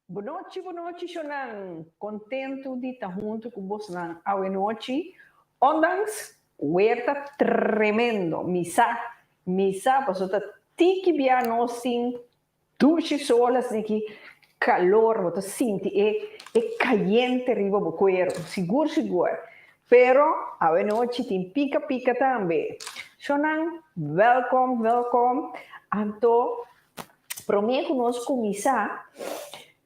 Bonochi, bonochi, shonnan. Kontentu di ta huntu ku bosnan awe nochi. Ondanks wer ta tremendo. Mi sa, mi sa, paso ta tiki bia nos tin dushi sol asina ki kalor, bo ta sinti e e kayente riba bo kueru. Sigur, sigur. Pero awe nochi tin pika pika tambe. Shonnan, wèlkom, wèlkom. Anto promé ku nos kuminsá,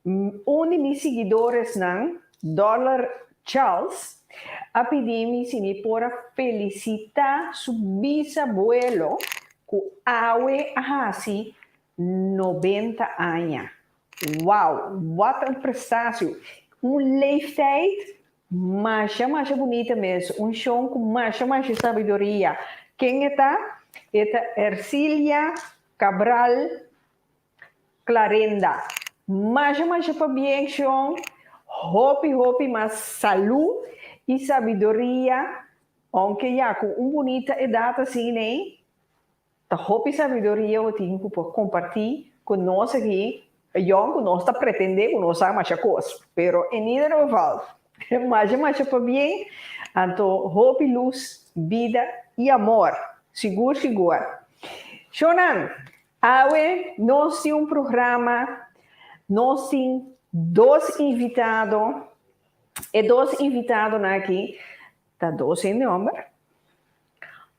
un di mi siguidoresnan, Dollar Charles, a pidi mi si mi por a felisitá su bisabuelo ku awe a hasi 90 aña. Wow, wat un prestatie! Un leeftijd masha masha bunita mes, un shon ku masha masha sabiduria. Ken e ta? E ta Ercilia Cabral Clarenda. Masha masha pabien shon, hopi hopi mas salú i sabiduria, ounke ya ku un bunita edat asina ei, ta hopi sabiduria bo tin ku por kompartí ku nos aki, yòn ku nos ta pretendé ku nos sa masha kos, pero in ieder geval masha masha pabien, anto hopi lus, bida i amor, sigur sigur. Shonnan, awe nos tin un programa, nos tin dos invitado, e dos invitadonan aki ta dos hende homber,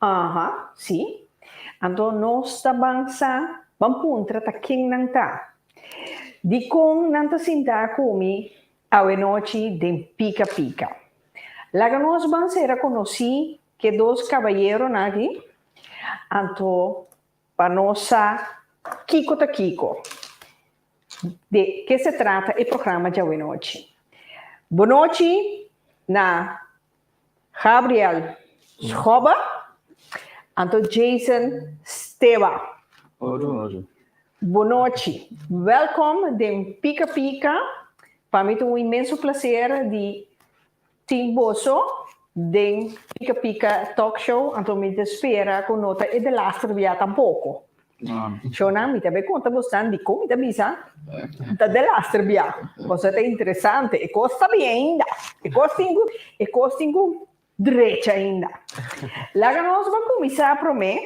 aha, si, anto nos ta ban sa, ban puntra ta ken nan ta, dikon nan ta sinta ku mi awe nochi den Pika Pika. Laga nos ban sera konosí ke dos kabayeronan aki, anto pa nos sa kiko ta kiko, de ke se trata e programa djawe nochi. Bonochi na Gabriel Schobbe, anto Jason Steba. Bonochi. Bonochi. Welkom den Pika Pika. Pa mi ta un inmenso placer di tin boso den Pika Pika Talk Show, anto mi ta spera ku no ta e delaster bia tampoko. Shona, mi ta bay konta bosnan dikon mi ta bisa ta delaster bia. Pasobra ta interesante, e kos ta bien ainda, e kos tin ku e kos tin ku drecha ainda. Laga nos ban kuminsá promé,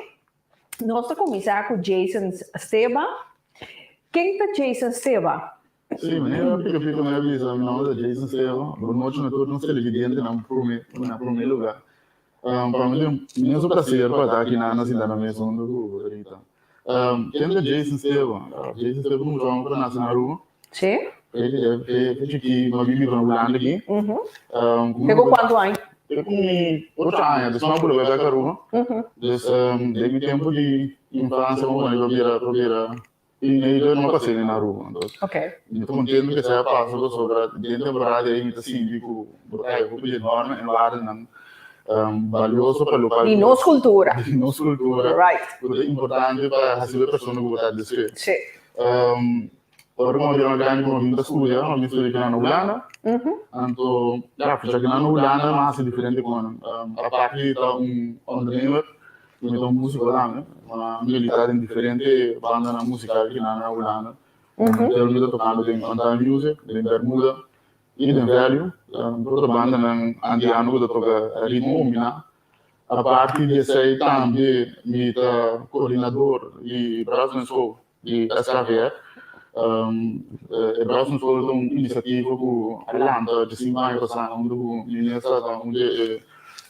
nos ta kuminsá ku Jason Steba. Ken ta Jason Steba? Sí, manera Pika Pika mi a bisa, mi nomber ta Jason Steba. Bon nochi na tur nos televidentenan prome, na prome lugar. Pa mi ta un inmenso placer pa ta aki nan sinta na mes hunto ku Rita. Ken ta Jason Steba? Jason Steba ta un mucha homber ku a nace na Aruba. Sí. Fe chikí mi a bin biba na Hulanda aki. Te ku kuantu aña? Te ku mi ocho aña, despues mi a bula bai bek Aruba. Dus den mi tempu di infancia mi a pone pa bira pa bira Teenager no a pas'é na Aruba. Entonces, mi ta contento cu esei a pasa pasobra den temporada ei mi ta sinti cu bo ta haya hopi di norma en waardenan balioso pa locual Di nos cultura. Di nos cultura. Cu ta importante pa haci bo e persona cu bo ta despues. Ora cu mi a bira mas grandi cu mi a bin ta studia, mi a bin studia kinan na Hulanda. Anto, ya, fucha kinan na Hulanda mi a haci diferente cosnan. Aparte di ta un ondernemer, Mi ta un músiko tambe, ma mi militá den diferente bandanan musikal ki nan na Hulanda. Momenteel mi ta tokando den On Time Music, den Bermuda i den Value. Tur ta bandanan antiano ku ta toka ritmo kombiná. Aparte di esei tambe mi ta koordinador di Brassband School di SKVR. E Brassband School ta un inisiativa ku a lanta diesinku aña pasá huntu ku minister ta un di e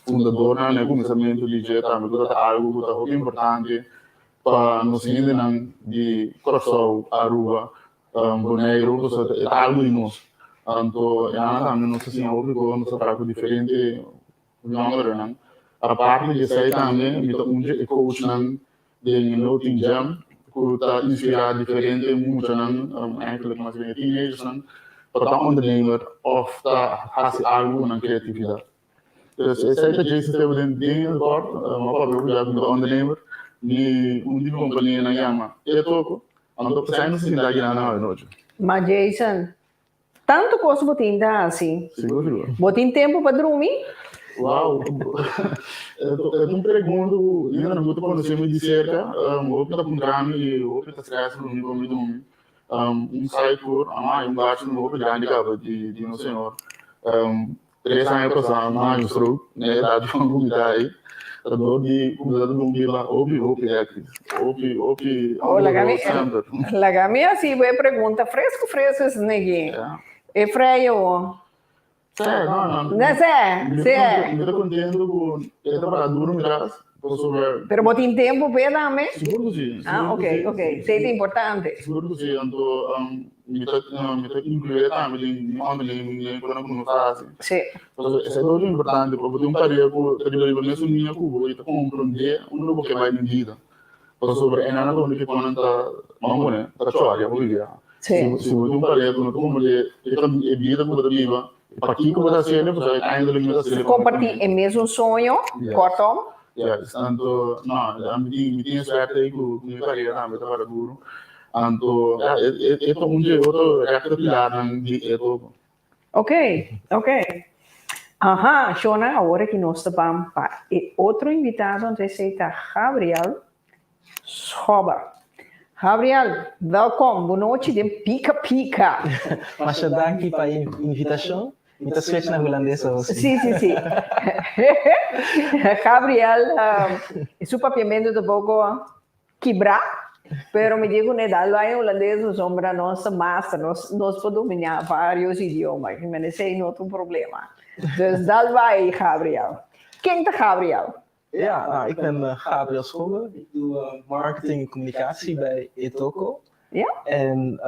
fundadornan na e kuminsamentu di dje tambe ku ta algu ku ta hopi importante pa nos hendenan di Kòrsou, Aruba, Boneiru pasobra e ta algu di nos. Anto e aña tambe nos ta siña hopi kos, nos ta traha ku diferente yòngerenan. Aparte di esei tambe mi ta un di e coachnan den No Team Jam ku ta inspirá diferente muchanan, eigenlijk mas bien e teenagersnan, pa ta ondernemer òf ta hasi algu ku nan kreatividat. Dus esei ta Jason Stable den den het kort, mi a papia ku ya ku mi ta ondernemer, mi un di mi kompanianan yama Etoko, anto p'esei nos a sinta aki nan awe nochi. Ma Jason, Tantu kos bo tin ta hasi. Sigur, sigur. Bo tin tempu pa drumi? Wow, e ta un pregunta ku hende no ta konosé mi di serka. Hopi ta puntra mi i hopi ta stress pa mi pa mi drumi. Un side tour, a haña un bachi hopi grandi kaba di di nos Señor. 3 aña pasá mi a haña un stroke na e edat ku mi ta ei. Ta dor di kuminsá ta duna biba hopi hopi hectisch, hopi hopi Oh, on the laga mi, road semper. Laga mi hasi bo e pregunta fresku fresku esnegi. E freyo. Sí, no, no. No sé, sí. Mi ta kontentu ku e ta para duro mi tras, pasobra Pero bo tin tempu p'e tambe? Sigur ku sí. Ah, sigur ku sí. Ok. Esei ta importante. Sigur ku sí, anto mi ta inkluí tambe den mi onderneming, den kosnan ku nos ta hasi. Pasobra esei ta hopi importante, pa bo tin un pareha ku ta riba riba mesun liña ku bo i ta komprondé unda bo ke bai den bida. Pasobra e nan ta unda ke konan ta, ban pone, ta chòria hopi biaha. Si bo tin un pareha ku no ta komprondé e bida ku bo ta biba, pakiko bo ta hasiendo, pasobra uiteindelijk no ta hasiendo pa Kompartí e mesun soño, kortom. Yes, anto, no, mi tin e suerte ei ku mi pareha tambe ta para duro. Anto, ja, e ta un dje otro rechter pilarnan di e toko. Ok. Aha, Shona, awor ku nos ta ban pa e otro invitado, anto esei ta Gabriel Schobbe. Gabriel, welkom. Bon nochi di Pika Pika. Masha danki pa e invitashon. Mi ta switch na hulandes. Sí. Gabriel, su papiamentu ta poko kibrá, pero mi di ku ne dal bai hulandes, sombra nos master, nos por dominá vários idioma, ke esei no ta un problema. Dus dal bai, Gabriel. Ken ta Gabriel? Ja, nou, ik ben Gabriel Schobbe. Ik doe marketing en communicatie bij Etoko. En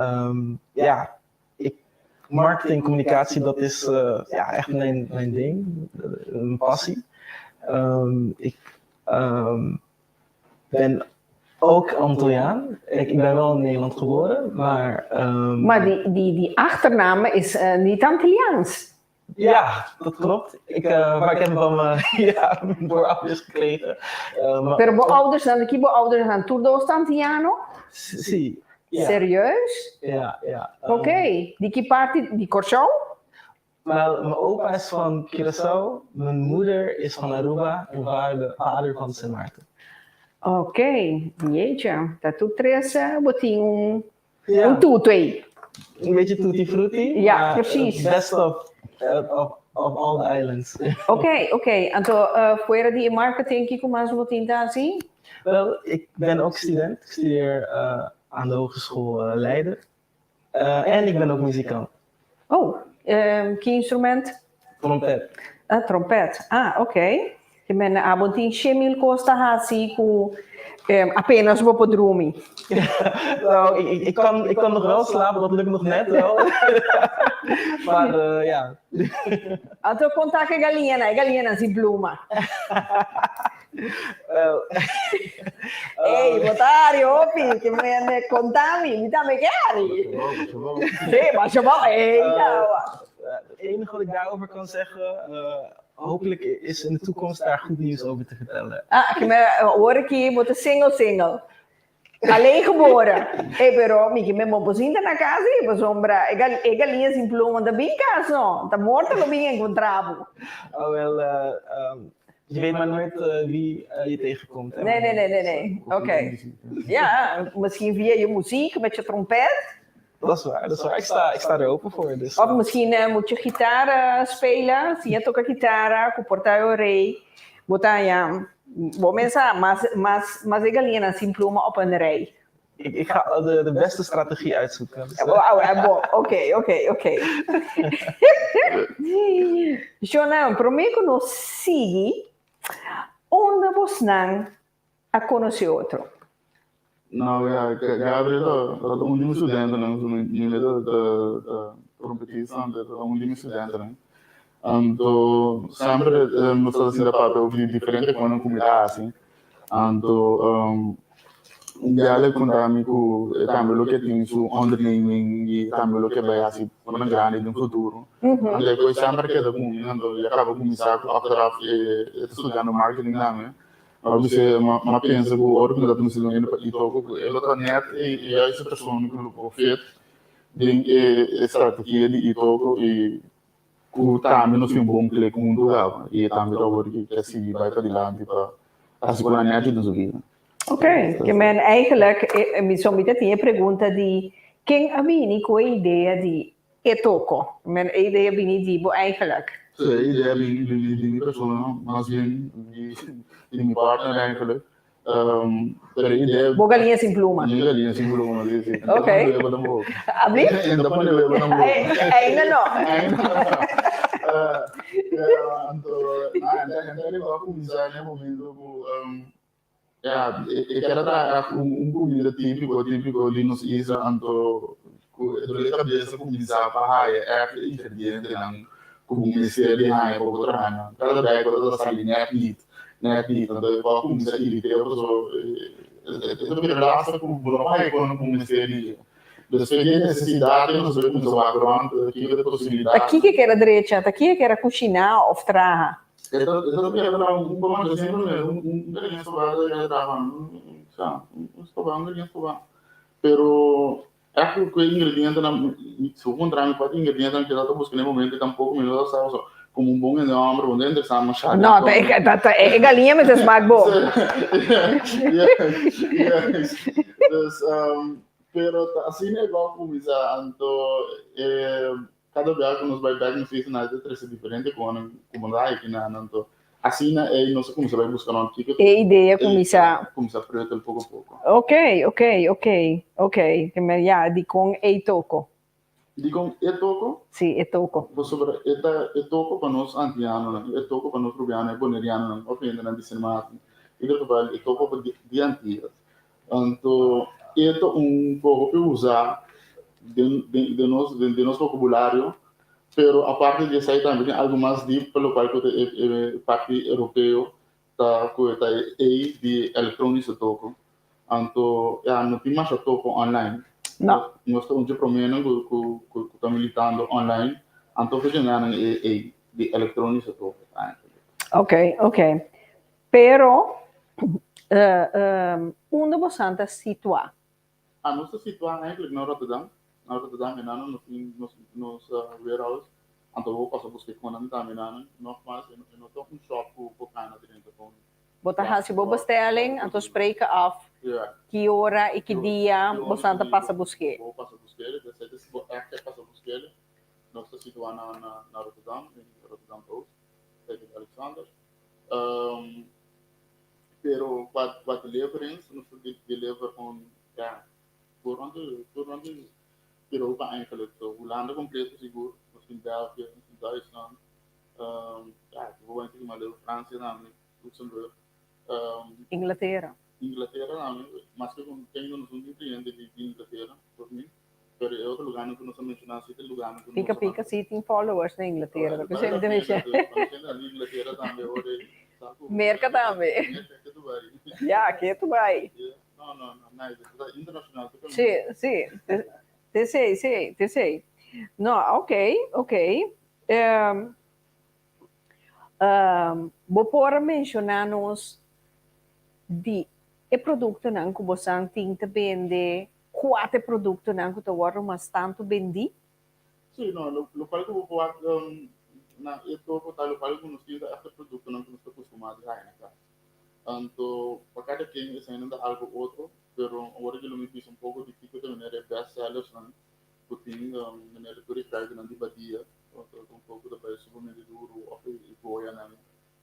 ja, marketing en communicatie, dat is ja, echt mijn ding, mijn passie. Ik ben ook Antilliaan. Ik ben wel in Nederland geboren, maar... Maar die achternaam is niet Antilliaans. Ja, dat klopt. Maar ik heb hem van mijn, ja, mijn voorouders gekregen. Maar Pero bo ouders, dan ki bo ouders nan tur dos Antiano? Sí. Ja. Serieus? Ja. Oké. Di ki parti? Di Kòrsou? Maar mijn opa is van Curaçao, mijn moeder is van Aruba en vader van Sint Maarten. Oké, jeetje. Dat tur tres bo tin un tutu ei. Een beetje tutti frutti. Ja, maar precies. Best of all the islands. Oké. Anto, fuera di marketing, kiko mas bo tin ta hasi? Wel, ik ben ook student. Ik studeer aan de Hogeschool Leiden. En ik ben ook muzikant. Oh, ki instrument? Trompet. Ah, trompet. Ah, oké. Ke men abo tin 100.000 kos ta hasi ku apenas bo por drumi. Nou, ik kan nog wel slapen, dat lukt nog net wel. Maar ja. Anto konta ku galiña, galiña sin pluma. Wel, Ei, bo ta hari hopi, ke men konta mi, mi tambe ke hari. Sí, maar je ei, nou. Het enige wat ik daarover kan zeggen, hopelijk is in de toekomst daar goed nieuws over te vertellen. Ah, ke men hoor ku bo ta single single. Alleen geboren. Ei, pero mi ke men bo sinta na kas i sombra. E galiña sin pluma ta bin kas no. Ta morto lo bin enkontrá bo. Oh, wel, je weet maar nooit wie je tegenkomt, hè? Nee. Oké. Ja, misschien via je muziek met je trompet. Dat is waar, dat is waar. Ik sta er open voor. Dus, Of misschien moet je gitaar spelen. Si je toka kitara, ku por ta rei. Bo ta ja, bo pensa, mas mas mas e galiña sin pluma op een rij. Ik ga de beste strategie uitzoeken. Dus, Oh, oh, bon, oké. Shona, promé ku nos sigui, unda bosnan a konosé otro? Nou ja, Gabriel ta un di mi studentennan, mi ta trompetista, ta un di mi studentennan. Anto, semper nos ta sinta papia over di diferente kosnan ku mi ta hasi. Anto, un biaha el a konta mi ku e tambe lo ke tin su onderneming i tambe lo ke bai hasi kosnan grandi den futuro. Anto, e kos semper keda ku mi, anto el a kaba kuminsá ku achteraf e ta studiando marketing tambe. Maar bisa, m'a pensa ku ora ku mi ta kuminsá pa Itoco, ku e lo ta net e juiste persoon ku lo por fit den e strategia di Itoco i ku tambe nos tin un bon klik huntu kaba i tambe ta word ke sigui bai padilanti pa hasi kosnan nèchi den su bida. Oké, ke men eigenlijk, mi so mi tin e pregunta di Ken a bini ku e idea di e toko? Men e idea bini di bo eigenlijk? Sí, e idea bini di mi persona, mas bien di mi partner eigenlijk. Pero e idea... Bo galiña sin pluma. Mi galiña sin pluma, sí, sí. Ok. E ta pone webo tampoco. Abli? E ta pone webo tampoco. Ainda no. Ainda no. Pero anto, na, e a kuminsá na e momento ku Ya, e keda ta echt un kumida típiko, típiko di nos isla, anto ku e dole kabesa kuminsá pa haya echt e ingredientenan ku bo mester di haña pa bo traha nan. Kada bek bo ta sali nèt nit, nèt nit, anto e por kuminsá irit'é pasobra e ta bira lastig ku bo no por haya kon ku bo mester di dje. Despues di e nesesidat nos a kuminsá wak rònt kiko ta e posibilidat. Ta kiko keda drecha? Ta kiko keda kushiná òf traha? E ta e ta keda traha un poco mas siempre mes un un galiña stobá ta keda traha un sa un stobá un galiña stobá pero echt ku e ingredientenan mi si bo puntra mi kua ta ingredientenan ke ta ta buska na e momento tampoco mi no ta sa pasobra komo un bon hende homber bo no ta interesá masha den No ta e ta ta e galiña mester smak bon. Yes yes dus pero ta asina e gou kuminsá anto e Kada biaha ku nos bai bèk nos isla nan ta trese diferente konan ku bo ta haña nan. Anto asina ei nos a kuminsá bai buska nan kiko E idea kuminsá. Kuminsá preutel poko poko. Ok, ok, ok, ok. Ya, dikon ei toko? Dikon e toko? Sí, e toko. Pasobra e ta e toko pa nos antianonan, e toko pa nos rubianonan, e bonerianonan òf hendenan di Sint Maarten. Ieder geval e toko pa di Antillas. Anto e ta un poco hopi usa den den nos den nos vocabulario, pero aparte di esai tambe tin algo mas diep pa locual cu ta e parti europeo ta cu ta e ei di electronische toko. Anto ya no tin masha toko online. No. Nos ta un dje promenan cu cu cu ta militando online, anto ofreciendo e ei di electronische toko eigenlijk. Ok, ok. Pero, unda bosan ta situá? Ah, nos ta situá eigenlijk na Rotterdam. Na Rotterdam e nan nos tin nos nos warehouse. Anto bo pasa buska e konan tambe nan. Nogmaals, e no ta un shop ku bo kana drenta kon. Bo ta hasi bo bestelling, anto spreken af ki ora i ki dia bosan ta pasa busk'é. Bo pasa busk'é, esei ta si bo ègt ke pasa busk'é. Nos ta situá na na Rotterdam, in Rotterdam Oost, Frederik Alexander. Pero qua qua deliverings nos ta deliver con ja tur rond tur rond di Europa eigenlijk. So Hulanda completo sigur, nos tin België, nos tin Duitsland, ja gewoon tin mas leu Francia tambe, Luxemburg. Inglatera. Inglatera tambe, maske cu tengo nos un cliente di Inglatera por mi. Pero e otro lugarnan ku nos a menshoná si ta lugarnan ku nos Pika pika si tin followers na Inglatera. Ta pensé mi ta Inglatera tambe ora e sa ku Merka tambe. Merka ke tu bai. Ya, ke tu bai. No, no, no, nice. Ta internacional. Si, si. Te sei, si, te sei. No, ok, ok. Bo por a menshoná nos di e produktonan ku bosan tin ta bende Kua ta e produktonan ku ta wòrdu mas tantu bendí? Sí, no, lokual ku bo por wak na e toko ta lokual ku nos tin ta ègt e produktonan ku nos ta kustumá di haña na kas. Anto pa kada ken eseinan ta algu otro, pero awor aki lo mi bisa un poko di kiko ta manera e best sellersnan ku tin manera tur e kruidennan di Badia, un poko ta bai sumamente duru òf e goyanan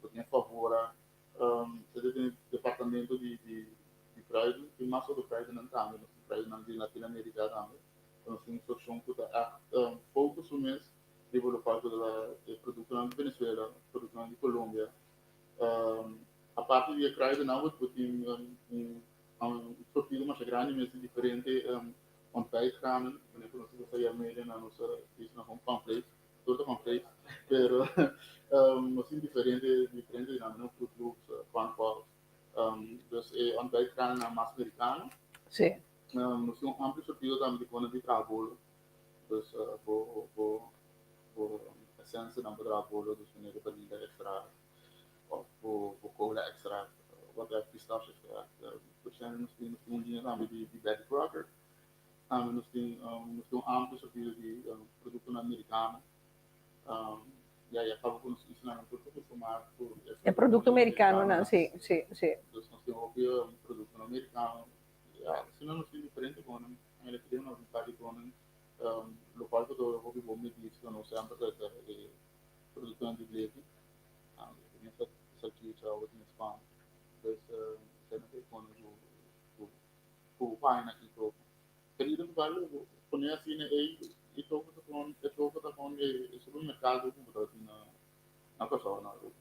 ku tin e favora. E ta den departamento di di kruiden, tin mas otro kruidennan tambe, nos tin kruidennan di Latino America tambe, nos tin un seccion cu ta echt focus su mes riba locual cu ta e productonan di Venezuela, productonan di Colombia. Aparte di e kruidennan bo tin un surtido masha grandi mes di diferente ontbijtgranen, manera cu nos ta gusta yama el'e na nos isla con cornflakes. Tur ta cornflakes, pero nos tin diferente diferente di nan, Fruit Loops, Corn Pops, dus e ontbijtgranen mas mericano. Sí. Nos tin un amplio surtido tambe di kona di traha bolo, dus bo bo bo esensianan pa traha bolo, dus manera vanilla extract of bo bo cola extract, whatever, pistache extract. Por ejemplo nos tin nos tin un liña tambe di Betty Crocker. Tambe nos tin nos tin un amplio surtido di produktonan merikano. Ya ya kaba ku nos islanan tur ta kustumá ku e produkto merikanonan, si, si, si. Dus nos tin hopi produktonan merikano. Ya, asina nos tin diferente konan. Eigenlijk nos tin un par di konan. Lokual ku ta hopi bon medis ku nos semper ta ta e produktonan di bleki. Bo tin salchicha, bo tin spam. Dus esei nan ta e kosnan ku ku bo paña na Itoco. Pero ieder geval bo pone asina ei Itoco ta kon Itoco ta kon e supermerkado ku bo ta tin na na Kòrsou na Aruba.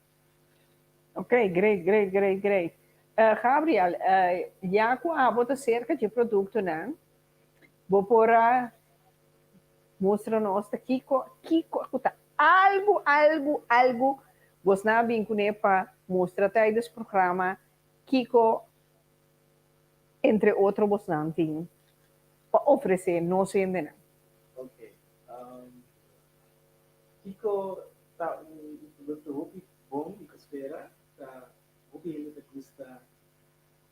Ok, great, great, great, great. Gabriel, ya ku abo ta serka dje produktonan, Bo por a mustra nos ta kiko, kiko ku ta algu, algu, algu bosnan a bin kuné pa mustra tijdens programa kiko entre otro bosnan tin pa ofresé nos hendenan. Ok. Kiko ta un produkto hopi bon i ku spera ta hopi hende ta gusta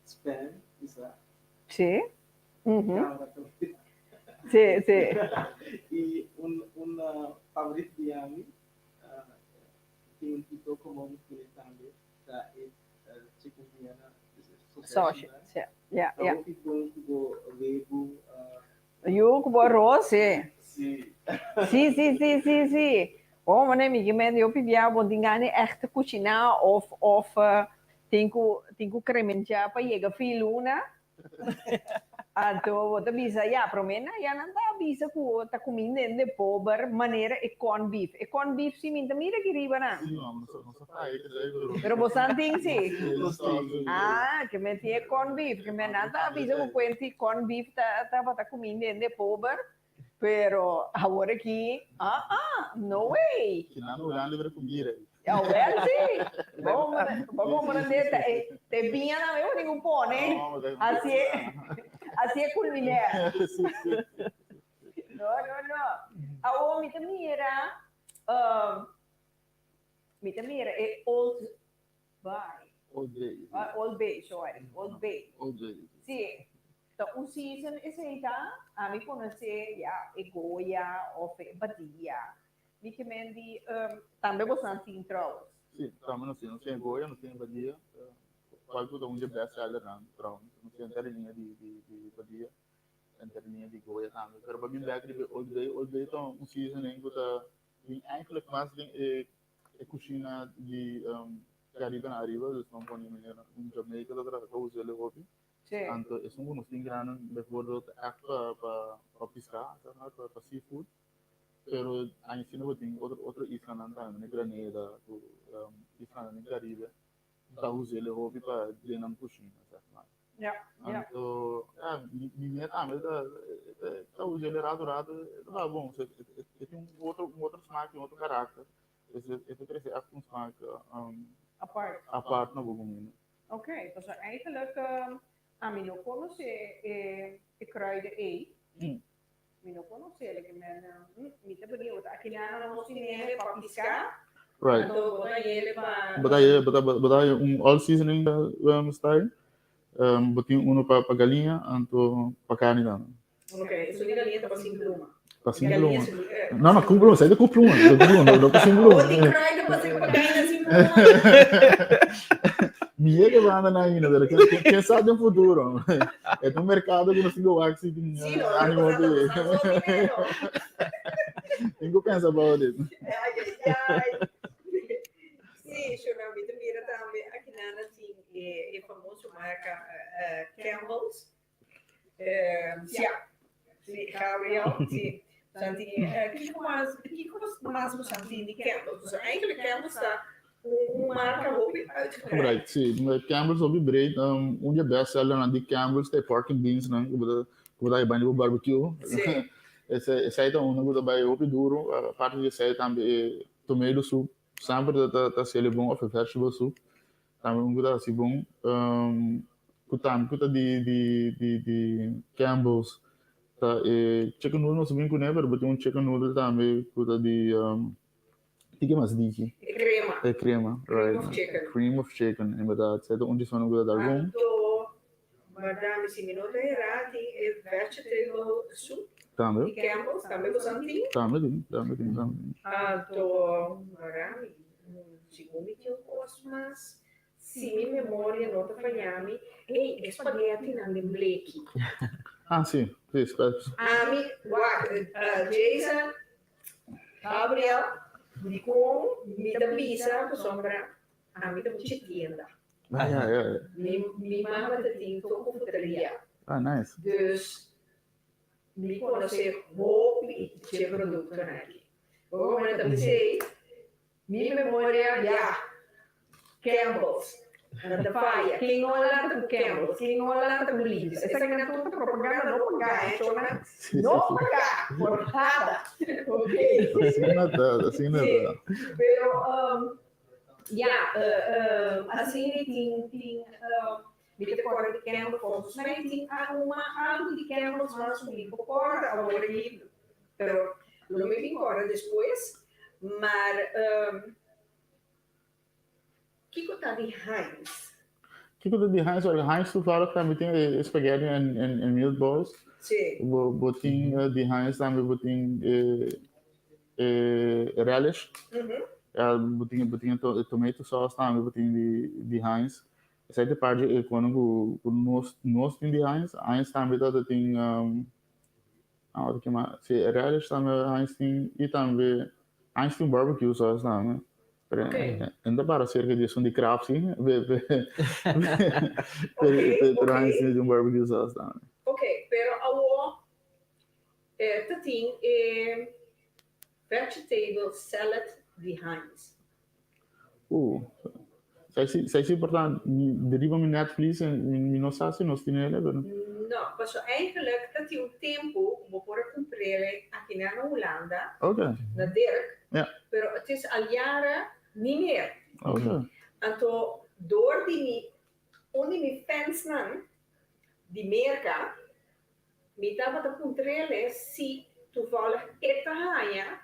spam, bisa. Sí. Sí, sí. I un un favorito di ami tin un tipo como mi pone tambe ta e chicken Vienna sausage. Sí, ja, ja. Hopi bon ku bo webu. Yu ku bo arroz, sí. Sí. Sí, sí, sí, sí, sí. Oh, mane mi ke mende hopi bia bo tin gana di ègt kushiná òf òf tin ku tin ku kremenchá pa yega fin luna. Anto bo ta bisa, ya, promé nan ya nan ta bisa ku ta kuminda hende pober manera e corn beef. E corn beef si mi ta mira aki riba nan. Sí, no, nos a trae esei pero. Pero bosan tin si? Nos tin. Ah, ke men tin e corn beef. Ke men nan ta bisa ku kuenti corn beef ta tabata kuminda hende pober, pero awor aki, ah ah, no way. Ki nan no grandi pero ku mira. Jawel si. Bo bo comprende ta e ta e biña nan bo tin ku pone. Asi e asi e culminer. No no no. Awor mi ta mira mi ta mira e old bay. Old bay. Old bay sorry old bay. Old bay. Si. Ta un season esei ta, ami conoce ya e Goya of e Badia. Mi ke men di tambe bosnan tin trouwens. Si, tambe nos tin. Nos tin e Goya, nos tin e Badia. Cual cu ta un dje best sellernan trouwens. Nos tin enter e liña di di Badia, enter e liña di Goya tambe. Pero pa bin bek riba e Old Bay, Old Bay ta un seasoning cu ta bin eigenlijk mas den e e cushina di Caribe na ariba. Dus nan pone manera un Jamaica ta traha ta usa el hopi. Sí. Anto esun ku nos tin granan bijvoorbeeld echt pa pa pa piská, zeg maar, pa pa seafood. Pero añasina bo tin otro otro islanan tambe, manera Granada ku islanan den Caribe ta us'é hopi pa den nan kushina, zeg maar. Ja, ja. Anto, ja, mi mi mia tambe ta ta us'é rato rato, e ta ba bon. E tin un otro un otro smaak, un otro karakter. E ta trese echt un smaak Apart. apart na bo kuminda. Ok, pasobra eigenlijk ami no conoce e e kruiden ei. Mi no conoce le ke men mi ta benieuwd. Aki nan nos tin hende pa pisca. Right. Anto bo ta yele pa. Bo ta yele, bo ta bo ta un all seasoning style. Bo tin uno pa pa galiña anto pa carni tambe. Ok, esun di galiña ta pa sin pluma. Pa sin pluma. No, no, ku pluma, esei ta ku pluma, ku pluma, no pa sin pluma. Oh, di kruiden pa sin pa galiña sin pluma. Mi yega e banda nan ainda, pero ken sa den futuro. E ta un merkado ku nos tin ku wak si tin animo di. Tin ku pensa about it. Ai, ai, ai. Sí, shona, mi ta mira tambe aki nan a tin e famoso marka Campbell's. Ja, sí, Gabriel, sí. Santi, kiko mas, kiko mas bo santi di Campbell's? Dus eigenlijk Campbell's ta un marka hopi uitgebreid. Breed, sí. Campbell's hopi breed. Un di e best sellernan di Campbell's ta e pork and beans nan ku bo ta ku bo ta hiba riba barbecue. Sí. Esei ta uno ku ta bai hopi duro. Aparte di esei tambe e tomato soup semper ta ta sali bon of e vegetable soup. Tambe un ku ta hasi bon ku tambe ku ta di di di di Campbell's ta e chicken noodle nos a bin kuné pero bo tin un chicken noodle tambe ku ta di tiki mas diki. E crema. E crema, right. Cream of chicken. Cream of chicken, inderdaad. Esei ta un di esunnan ku ta dal bon. Anto madame si mi no ta erá tin e vegetable soup. Tambe. Di Campbell's tambe bo san tin? Tambe tin, tambe tin, tambe tin. Anto madame Segun mi tin un kos mas, si mi memoria no ta faya mi, ey, e spaghettinan den bleki. Ah, si, si, spes. Ami, wak, Jason, Gabriel, dikon mi ta bisa pasobra ami ta mucha tienda. Ah, ja, ja, ja. Mi mama ta tin toko fruteria. Ah, nice. Dus mi konosé hopi dje produktonan aki. Bo komo ta bisei, Mi memoria ya Campbell's nan ta faya. Ken no a lanta ku Campbell's? Ken no a lanta ku Lidl's? Esakinan tur ta propaganda no pagá eh chonnan. No pagá por nada. Ok. Asina ta, asina ta. Pero ya asina tin tin mi ta kòrda di Campbell's volgens mij tin algu di Campbell's mas ku mi por kòrda awor aki. Pero lo mi bin kòrda despues. Maar kiko ta di Heinz? Kiko ta di Heinz? Wel, Heinz toevallig tambe tin e spaghetti en meatballs. Sí. Bo tin di Heinz tambe bo tin e relish. Bo tin bo tin e tomato sauce tambe bo tin di Heinz. Esei ta parti e kono ku nos tin di Heinz. Heinz tambe ta tin. Ah, ke mas? Si, relish tambe Heinz tin i tambe Heinz tin barbecue sauce tambe. Pero Ok. e ta para cerca di esun di Kraft si. Ok, Pero Heinz ok. tin un barbecue sauce tambe. Ok, pero awor ta tin e vegetable salad di Heinz. Sai si por ta di riba mi Netflix mi no sa si nos tin ele pero. No, paso eigenlijk ta tin un tempu ku bo por a kumpr'ele akinan na Hulanda, na Dirk, pero het is al jaren ni meer. Anto door di mi, un di mi fansnan di Merka, mi tabata puntr'ele si toevallig e ta haña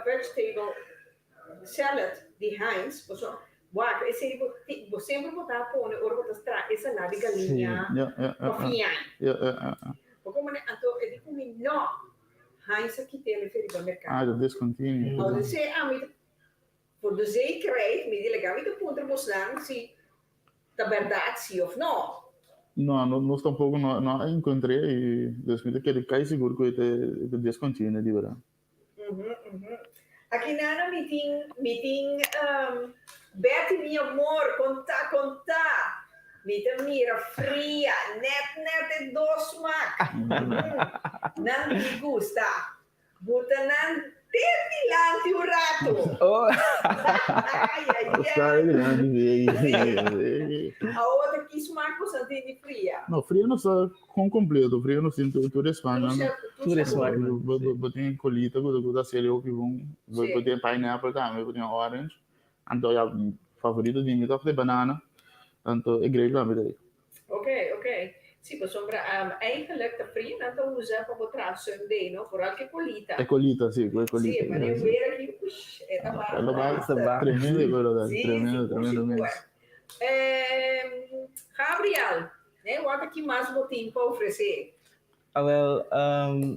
vegetable salad di Heinz, pasobra wak esei bo tin, bo semper bo ta pone ora bo ta traha e salad di galiña òf fiain. Bo komprende? Anto e di ku mi no, Heinz a kit'el efe riba merkado. Ah, ta discontinue. Anto esei ami ta, for de zekerheid, mi di laga mi ta puntra bosnan si Ta berdad si of no? No, nos tampoco no a encontr'é y dus mi ta kere casi sigur cu e ta discontinue di berdad. Aki nana mi tin mi tin Betty mi amor conta conta mi ta mira fria net net e dos smaak nan mi gusta. Buta nan te dilanti un rato. Oh. Ay, ay, ay. Awor ta ki smaak bo sa tin di fria? No, fria no sa con completo. Fria no tin tur e smaaknan. Tur e smaaknan. Bo tin colita cu ta seri hopi bon. Bo tin pineapple tambe, bo tin orange. Anto ya, favorito di mi ta e banana. Anto e grape tambe ta rico. Ok, ok. Sí, pasobra eigenlijk ta fria nan ta usa pa bo traha sundae, no? Vooral ku e kolita. E kolita, sí, ku e kolita. Sí, mane un wera aki, ush, e ta baha. E ta baha, tremendo e kolita, tremendo, tremendo mes. Gabriel, ne, wak ki mas bo tin pa ofresé? Awel,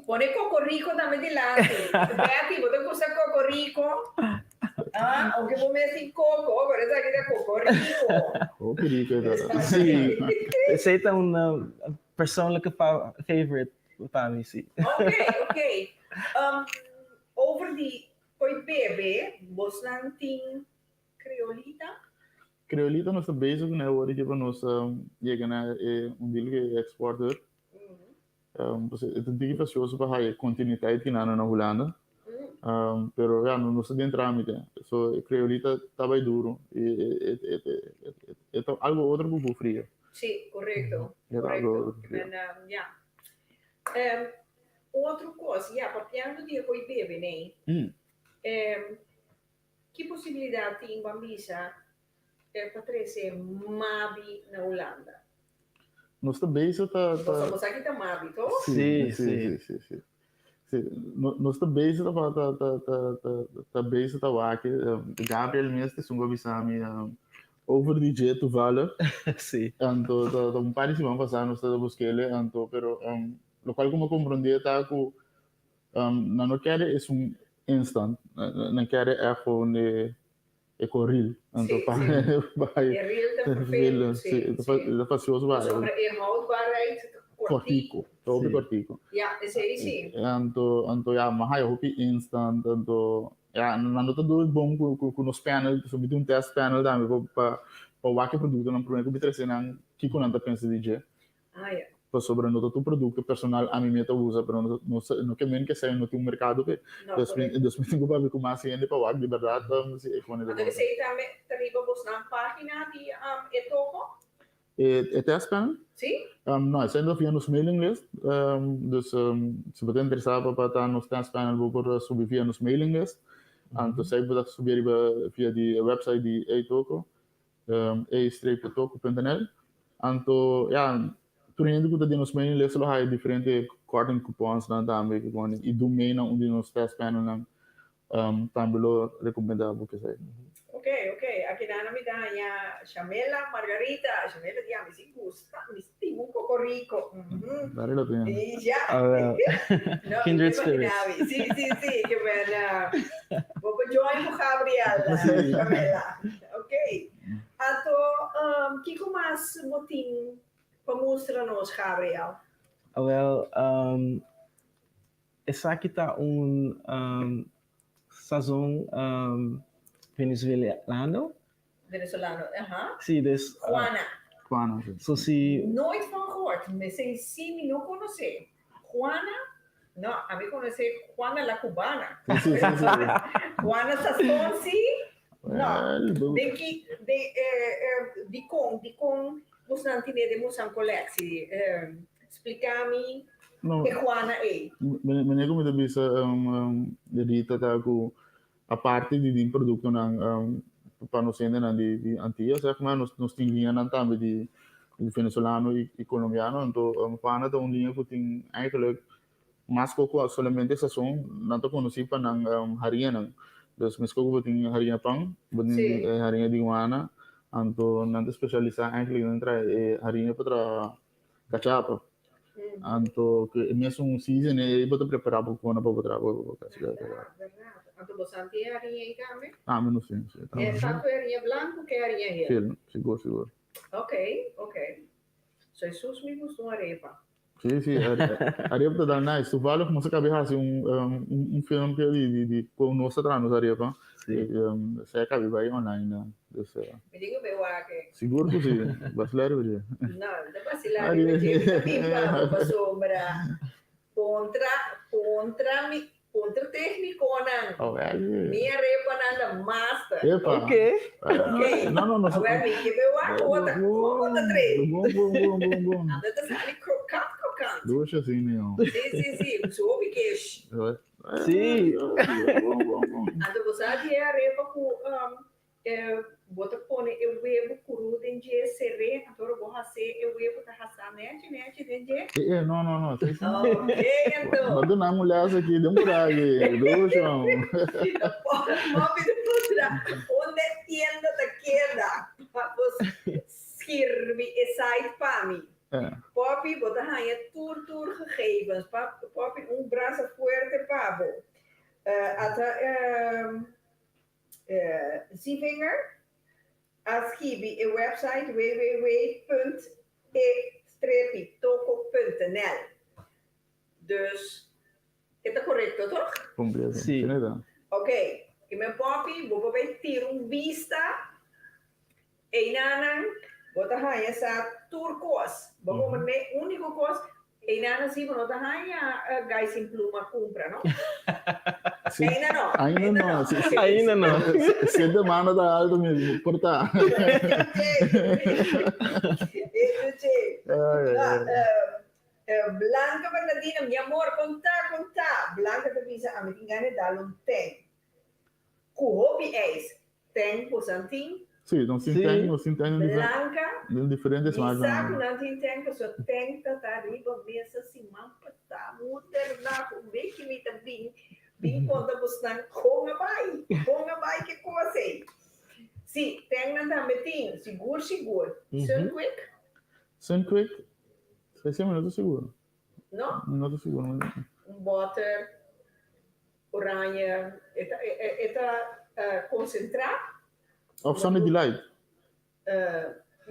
Pone kokorico tambe dilanti. Betty, bo ta gusta kokorico? Ah, aunke bo mes tin koko, pero esaki ta kokorico. Hopi rico e ta. Sí, esei ta un persoonlijke favorite pa mi, sí. Ok, ok. Over di koi bebe, bosnan tin Creolita? Creolita nos ta bezig ku ne awor aki pa nos yega na e un deal ku e exporter. Pues e ta diki fastioso pa haya continuiteit ki nan na Hulanda. Pero ya, nos ta den tramite. So e Creolita ta bai duro. E e ta algo otro ku fria. Sí, korekto. E ta algo otro ku fria. Ya. Otro kos, ya, papiando di e koi bebe, nei. Ki posibilidat tin ban bisa pa trese Mabi na Hulanda? Nos ta bezig ta. Boso sa ki ta Mabi, to? Sí, sí, sí, sí. Sí, nos ta bezig ta ta ta ta ta ta bezig ta wak. Gabriel mes ta esun ku a bisa mi over di dje toevallig. Sí. Anto ta un par di siman pasá nos ta busk'el anto pero lokual ku mi a komprondé ta ku Nan no kere esun instant, nan kere echt gewoon e koril. Sí, sí. E ril ta vervelend, sí, sí. Ta fastioso pa. Pasobra e houdbaarheid ta Cortico. Hopi cortico. Ja, esey si. Anto, anto ja, m'a haya hopi instant, anto, ja, nan no ta do bon cu, cu, cu nos panel, so mi tin un test panel tambe pa, pa, pa wak e productonan prome cu mi trece nan, kico nan ta pensa di dje. Ah, ja. Pasobra no ta tur producto personal ami mi ta usa, pero no, no, no ke men ke esey no tin un mercado p'e. No, Dus mi, correcto. dus mi tin cu papia cu mas hende pa wak di berdad si e cone ta Anto bon. esey tambe ta riba bosnan pagina di um, Etoco? E test panel? Sí. No, esei ta via nos mailing list. Dus si bo ta interesá pa ta nos test panel bo por subi via nos mailing list. Anto esei bo ta subi ariba via di e website di e-toko, e-toko.nl. Anto ya, tur hende ku ta den nos mailing list lo haya diferente korting couponsnan tambe i domainnan un di nos test panelnan. Tambe lo recomenda bo kesey. Ok, ok. Aki nan mi ta haña Shamela Margarita. Shamela di ami si gusta, mi stima un cocorico. Mhm. Vale la pena. Y ya. Ah, wel. No, Kindred mi spirits. imaginaba. Sí, sí, sí. Ke buena. Bo por join ku Gabriel, Sí. Shamela. Ok. Anto, kiko mas bo tin pa mustra nos, Gabriel? Ah, wel, Esaki ta un sazon venezuelano. Venezolano, aha. Si, dus. Juana. Juana, si. So si. Nooit van gehoord. Mesei si mi no conoce. Juana, no, a mi conoce Juana la Cubana. Si, si, si. Juana sazon si, no. Well, Den ki, den, dikon, dikon bosnan tine den bosan colectie? Splica mi No. e Juana ei. Meneer ku mi ta bisa Rita ta ku aparte di di produktonan pa nos hendenan di di Antia zeg maar nos nos tin liñanan tambe di di venezolano i colombiano anto Juana ta un liña ku tin eigenlijk mas koko solamente sazon nan ta konosí pa nan hariñanan dus mes koko bo tin hariña pan bo tin hariña di Juana anto nan ta spesialisá eigenlijk nan traha e hariña pa traha Cachapa. Anto ku e mesun season ei bo ta prepara bo kona pa bo traha bo Verdad, verdad. Anto bo sa tin hariña ei tambe? Tambe nos tin, si. E tanto e hariña blanco ke hariña hel? Hel, sigur, sigur. Ok, ok. So e sus mi gusta un arepa. Si, si, arepa ta dal nice. Toevallig nos a kabe hasi un un filmpje di di di kon nos ta traha nos arepa. Si. Esei a kabe bai online. Dus, Mi tin ku bai wak e. Sigur ku si. Basilar riba dje. No, no ta basilar riba dje. Mi ta bin pa bo pasobra kontra, kontra mi, kontra teknikonan. Oh, wel. Mi arepanan ta master. Epa. Ok. Ok. No, no, no. Awel mi ke bai wak ku bo ta, kon bo ta trei. Bon, bon, bon, bon, bon. Anda ta sali krokant, krokant. Dushi asina, yo. Si, si, si. Su hopi kesh. Si. Bon, bon, bon. Anto bo sa di e arepa ku Bo ta pone e webu kuru den dje, ser'é, anto ora bo has'é e webu ta hasá nèchi nèchi den dje. E e, no, no, no, si, si. Ok, anto. Bo duna mi un lès aki, den por aki, dushon. Mami ta puntra, unda e tienda ta keda pa bo skirbi e site pa mi? Poppy, bo ta haña tur tur gegevens. Poppy, un brasa fuerte pa bo. Ata. Zievinger a skibi e website www.e-toko.nl. Dus e ta korekto toch? Kompleto. Sí. Ok, i men Poppy bo por bai tira un bista einanan bo ta haña sa tur kos. Bo por mane úniko kos Einan si bo no ta haña gai sin pluma cumpra, no? Sí. Ainda no. Ainda no. Sí, sí. Ainda no. Si e demanda ta alto, mi por ta. Etuche. Ay, ay, ay. Blanca Bernardina, mi amor, con ta, con ta? Blanca ta bisa, ami tin gana di dal un ten. Cu hopi ijs. Ten bosan tin? Sí, nos tin Sí. ten, nos tin ten den Blanca, den diferente mi smaak. sa ku nan tin ten, pasobra ten ta ta riba mesa siman pasá. Moeder na ku meki mi ta bin, bin konta bosnan kon a bai, kon a bai ke kos ei. Sí, ten nan tambe tin, sigur sigur. Sunquick? Sunquick, sí, mi no ta sigur. No? Mi no ta sigur. Un boter oranje, e ta, e ta concentrá. Of Sunny Delight?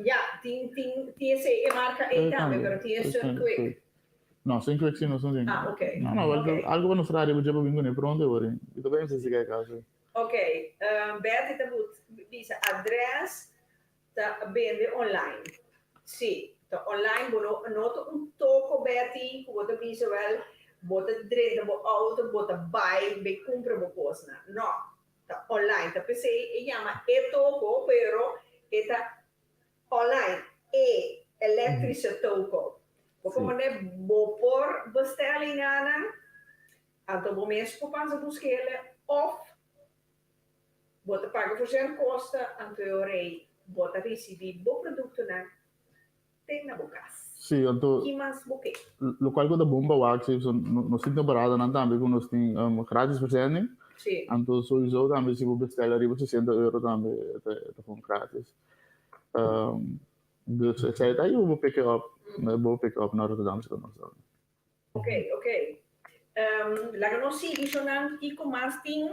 Ja, tin tin tin esei e marka ei tambe, pero tin e Sunquick. No, Sunquick si nos no tin. Ah, ok. No, no, Ok. algo pa nos traha riba dje pa bin kuné pronto e wor. Mi ta pensa si kai kaso. Ok, Betty ta but bisa adres ta bende online. Si, ta online bo no no ta un toko Betty ku bo ta bisa wel bo ta drenta bo auto bo ta bai bay kumpra bo kosnan. No, Ta online ta p'esei e yama e toko pero e ta online e elektrische toko. Bo por manda bo por bestel ei nanan anto bo mes por pasa busk'el of bo ta paga verzendkosten anto e ora ei bo ta risibi bo produktonan te na bo kas. Sí, anto Ki mas bo ke? Lokual ku ta bon pa wak si nos tin temporadanan tambe ku nos tin gratis verzending. Sí. Anto souiso tambe si bo bestel ariba sesenta euro tambe e ta gewoon gratis. Dus esei ta ahi bo pick it up, bo pick up na Rotterdam si ta nos tambe. Ok, ok. Laga nos sigui shonan kiko mas tin.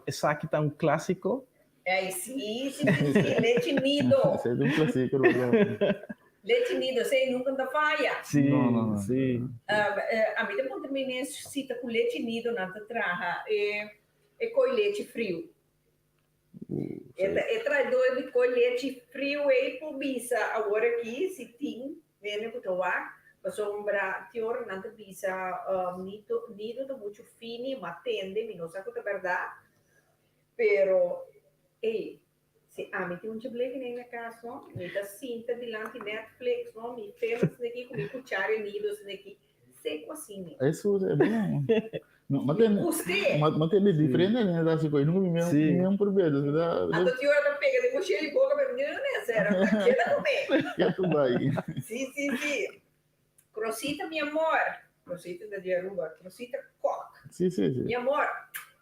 Esaki ta un clásico. Ey, sí, sí, sí, sí. Lechi Nido. Esei ta un clásico, lo. Lechi Nido, esei nunca ta faya. Sí, No, no, no. sí. Ami ta puntra mi mes si ta cu lechi Nido nan ta traha e e coi lechi friu. E ta e traidor di coi lechi friu ei por bisa awor aki si tin hende cu ta wak pasobra tin ora nan ta bisa Nido Nido ta mucho fini ma tende mi no sa cu ta berdad pero ey si ami tin un cheblekinan na cas no mi ta sinta dilanti Netflix no mi films aki cu mi cuchara e Nido aki Seco asina. Eso es bon. No, ma ten, Usted. ma, ma ten diferente ne da siko. Nunca mi Sí. mi un probeer, dus da Anto ti ora ta pega de mochila y boca pero no ne cero. Queda come. ya tu bai. Sí, sí, sí. Crosita, mi amor. Crosita ta di Aruba. Crosita Kok. Sí, sí, sí. Mi amor,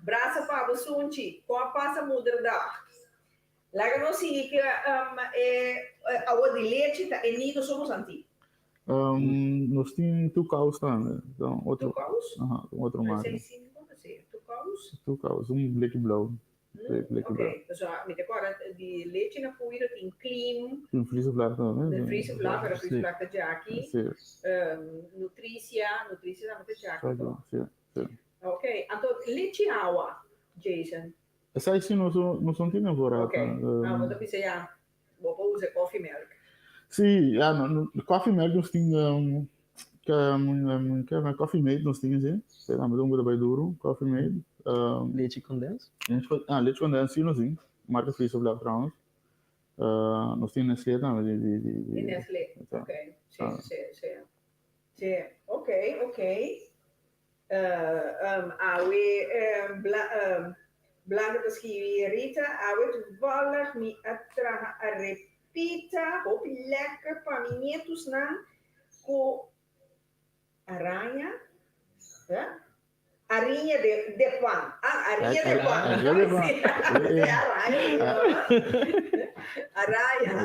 brasa pa bo sunchi. Kon a pasa moederdag? Laga nos sigui ke um, e awa di lechi ta e nido somos anti. Um, nos tin Tucaus tambe. Dan otro. Tucaus? Aha, un otro marca. Sei sin como se Tucaus? Tucaus, un bleki blauw. Bleki blauw. Ok, so mi te acorda di lechi na puiro tin Klim. Tin Friese Vlag tambe. De Friese Vlag, pero Friese Vlag ta djaki. Si. Nutricia, Nutricia tambe ta djaki. Si, si. Ok, anto lechi awa, Jason. Esaki si nos nos no tin voorraad. Ok, ah, bo ta bisa ya, bo por usa koffiemelk. Sí, ja, no, no, koffiemelk nos tin, um, um, um, coffee mate nos tin sí. Esei tambe ta un ku ta bai duru, coffee mate. Um, Leche condens? Ah, leche condens sí nos tin, marca Friese Vlag trouwens. Uh, nos tin Nestlé tambe di, di, di, di Nestlé, ok, sí, sí, sí. Sí, ok, ok. Awe Blanca ta skibi Rita, awe toevallig mi a traha arepita hopi lekker pa mi nietusnan ku araña, ariña de pan, ah ariña de pan, araña,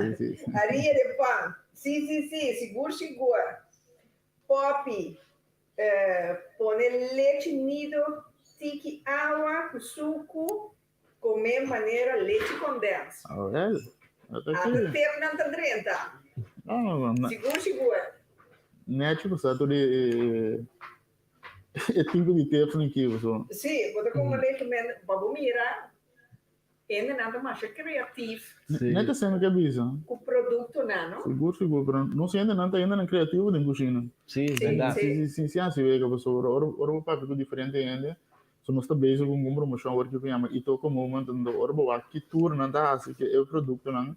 ariña de pan, si si si, sigur sigur, Poppy. Pone lechi nido tiki awa ku suku kome manera lechi kondens. Awel, ata Ata ki. tepnan ta drenta. No, no, no. Sigur sigur. Nechi ku sa tur e e tipo di tepnan ki so. Si, bo ta kome lechi men pa bo mira Hendenan ta masha creatief. Sí. Net esei mi ke bisa. Ku produktonan, no? Sigur, sigur, pero nos hendenan ta hendenan creativo den kushina. Sí, es berdad. Sí, Sí, sí, sí, así wega, pasobra ora, ora bo papia ku diferente hende, so nos ta bezig ku un promocion awor ki ku yama Itoko Moment, anto ora bo wak ki tur nan ta hasi ku e produktonan,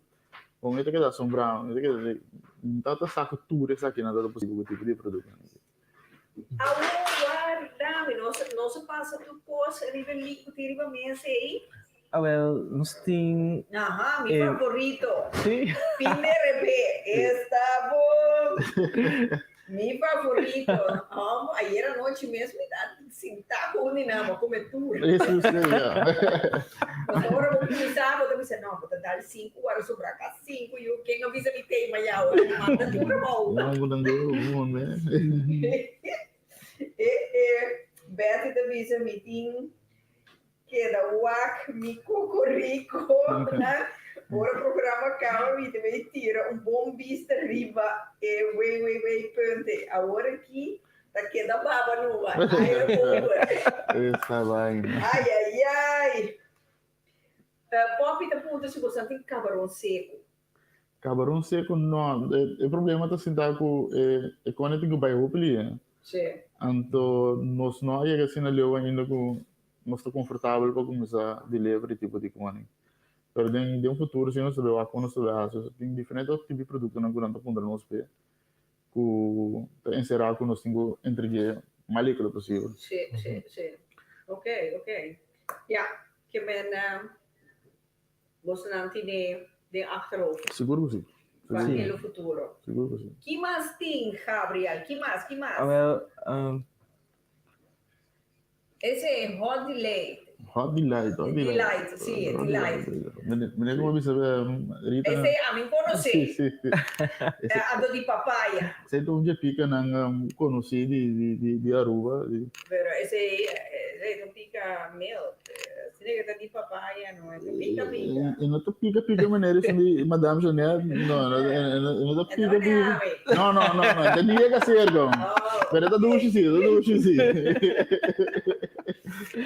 bo mi ta keda asombrá, mi ta keda di, mi ta ta sa ku tur esakinan ta posibel ku tipo di produktonan aki. Awor warda mi, nos nos a pasa tur kos riba e link ku tin riba mesa ei. Awel, nos tin. Aha, mi favorito. Sí. Pin de RB, esta bon. Mi favorito. Amo, ayer anochi mes mi ta sintá ku un di nan, bo a come tur. Eso sí, ya. Pasobra ora bo kuminsá, bo ta bisa, no, bo ta dal sinku ora sobra ka sinku yu, ken a bisa mi tei maña ora mi manda tur abou. No, bo ta duro, bo man. E, e, Betty ta bisa mi tin keda wak mi kokoriko nan. Ora programa kaba mi ta bay tira un bon bista riba e www punte. Awor aki ta keda baba numa. Ai over. Esa vaina. Ai ai ai. Poppy ta puntra si boso tin kabaron seku. Kabaron seku no. E problema ta sinta ku e kone tin ku bai hopi lie. Si. Anto nos no a yega asina leu ainda ku nos ta konfortabel pa kuminsá delivery tipo di kone. Pero den den futuro si nos ta bai wak kon nos ta bai hasi. Tin diferente otro tipo di produktonan ku nan ta puntra nos p'e ku ta enserá ku nos tin ku entreg'é mas lihé posibel. Si, si, si. Ok, ok. Ya, ke men bosonan tine den achterhoofd. Sigur ku si. Pa den lo futuro. Sigur ku si. Ki mas tin, Gabriel? Ki mas? Ki mas? Awel, Ese Hot Delight. Hot Delight, Hot Delight. Delight, si, Delight. Meneer como bisa Rita. Ese ami conoce. Si, si, si. Ese, Ado di papaya. Ese ta un dje pica nan conoci di di di Aruba. Pero ese ese ta pica mild. Sine que ta di papaya no, e ta pica pica. E no ta pica pica manera esun di Madame Jeanette, no, e no ta pica pica. No, no, no, no, ta niega cerca. Oh. Pero ta dushi si, ta dushi si.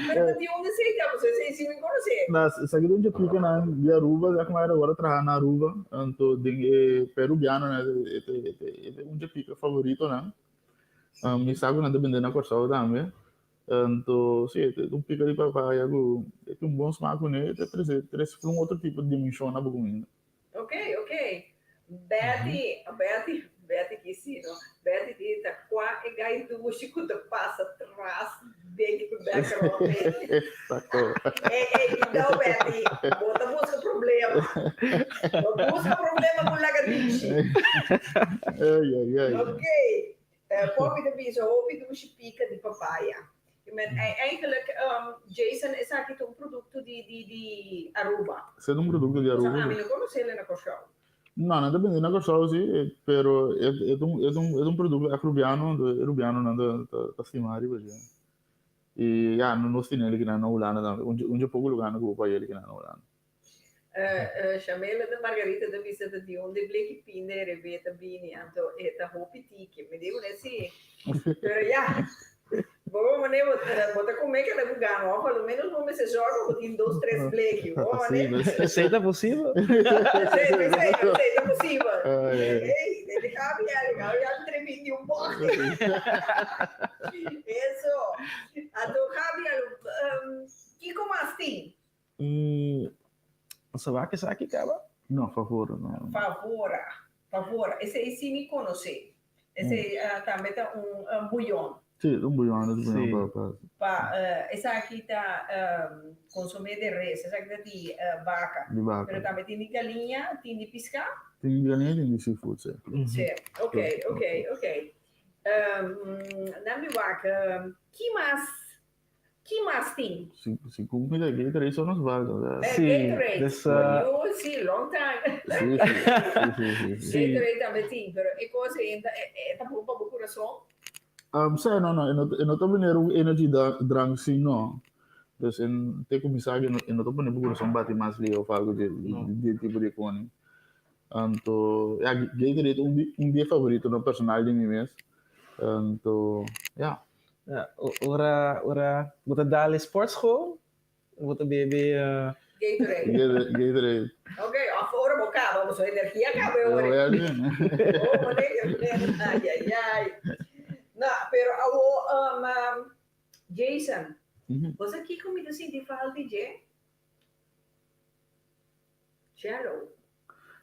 Pero ta di unda esei ta? Pasobra esei si mi conoce. Na, esaki ta un dje pica nan di Aruba, ya como era ora traha na Aruba, anto den e perubiano nan e ta e ta un dje pica favorito nan. Mi sa cu nan ta bende na Corsou tambe. Anto, si, e ta un pica di papaya cu e tin un bon smaak cune, e ta trece trece un otro tipo di dimension na bo cuminda. Ok, ok. Betty, Betty, Betty ki si no. Betty di ta kwa e gai dushi ku ta pasa tras den e background. Exacto. Ey, ey, cuidao Betty, bo ta busca problema. Bo busca problema ku lagadishi. Ay, ay, ay. Ok. Poppy ta bisa hopi dushi pika di papaya. I men eigenlijk Jason esaki ta un produkto di di di Aruba. Esaki ta un produkto di Aruba. Pasobra ami no konosé na Kòrsou. No, nan ta bende na Kòrsou si, pero e e ta un e ta un e ta un produkto ègt rubiano, anto e rubianonan ta ta ta stima riba dje. I ya, nos tene el kinan na Hulanda tambe, un un dje poko lugarnan ku bo por haña el kinan na Hulanda. Shamela ta Margarita ta bisa ta di unda e bleki pinda e rebe ta bini anto e ta hopi tiki. Mi di kuné si. Pero ya, bo mane bo bo ta come keda ku gana of a lo menos bo mester zorga bo tin dos tres bleki. Bo mane. Esei ta posibel? Esei, esei, esei ta posibel. Ey, de Gabriel, Gabriel tremin di un bocht. Eso. Anto Gabriel, kiko mas tin? Nos a wak esaki kaba? No, favor no. Favora, favora. Esei si mi konosé. Esei tambe ta un buyon. Sí, un buyon, un buyon pa pa. Pa esaki ta konsumé de res, esaki ta di baka. Di baka. Pero tambe tin di galiña, tin di piská? Tin di galiña, tin di seafood, sí. Sí, ok, ok, ok. Nan mi wak, ki mas Ki mas tin? Si, si cu mi ta Gatorade so nos valga. Eh, Sí, Gatorade. dus, Yo, sí, long time. Sí, sí, sí, sí, sí, sí. Sí. Gatorade tambe tin, pero e cosa ainda, e, e ta bon pa bo corazon. Sí, no, no, e no, e no ta manera un energy drank sí, no. Dus en te cuminsa e no, e no ta pone bo corazon bati mas lihe of algo di, No. di tipo di coni. Anto, ja, Gatorade un di, un di e favoritonan personal di mi mes. Anto, ja. Ja, ora, ora bo ta dal e sportschool, bo ta bebe Gatorade. Gatorade. Ok, of ora bo caba, bo so energia caba e ora. Oh, bo ay, ay, ay. No, pero awo, Jason, bo sa kico mi ta sinti falta di dje? Jello.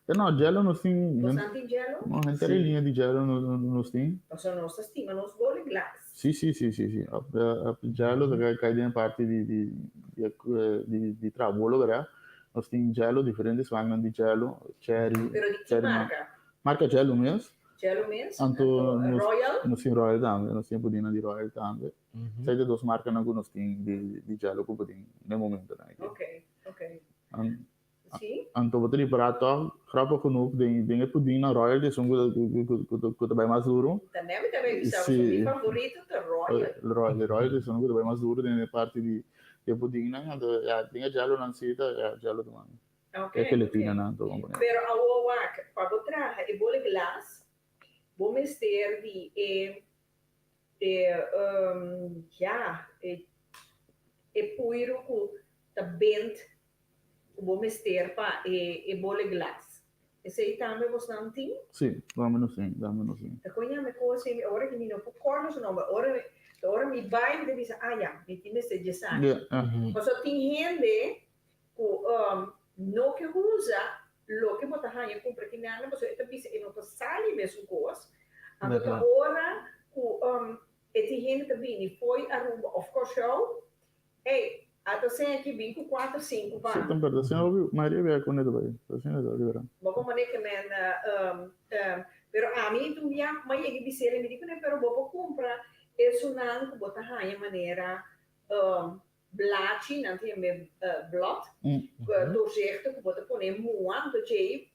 Eh no, jello nos tin. Nos nan tin jello? No, henter e liña di jello nos tin. Pasobra nos ta stima nos boli glas. Sí, sí, sí, sí, sí. Jello ta kai den parti di di di di traha bolo, verdad? Nos tin jello, diferente smaaknan di jello, cherry. Pero di ki marka? Marka jello mes. Jello mes? Anto nos Royal? Nos tin Royal tambe, nos tin pudina di Royal tambe. Esei ta dos markanan ku nos tin di jello ku bo tin den momentonan aki. Ok, ok. Sí. Anto bo ta ripará tòg, grappig genoeg, den den e puding nan Royal ta esun ku ku ku ku ta bai mas duru. Ta nèt mi ta bai bisa, pasobra mi favorito ta Royal. Royal, Royal ta esun ku ta bai mas duru den e parti di e pudingnan. Anto ya, den e jellonan sí ta ya jello ta man. E gelatina nan ta bon pone. Pero awor wak, pa bo traha e bole glas, bo mester di e e ja, e e puiru ku ta bend ku bo mester pa e e bole glas. Esei tambe bosnan tin? Sí, tambe nos tin, tambe nos tin. Ta kon yama e kos ei? Ora ki mi no por kòrda su nòmber, ora mi, ta ora mi bai mi ta bisa, ah ya, mi tin mester dje esaki. Ja, ja. Pasobra tin hende ku no ke usa loke bo ta haña kumpra ki nada, pasobra e ta bisa e no ta sali mesun kos. Anto ta ora ku e tin hende ta bini fo'i Aruba òf Kòrsou, Ey, a ta seña ki bin ku kuater sinku pa. Si, ta berdad. Señor hopi mayoria bia ku neta bai. Ta asina ta, di berdad. Bo por mane ke men, pero ami un bia ku m'a yega bis'el, mi di kuné, pero bo por kumpra esunnan ku bo ta haña manera blachi, nan ta yam'é blòt, doorzichtig ku bo ta pone mua, anto djei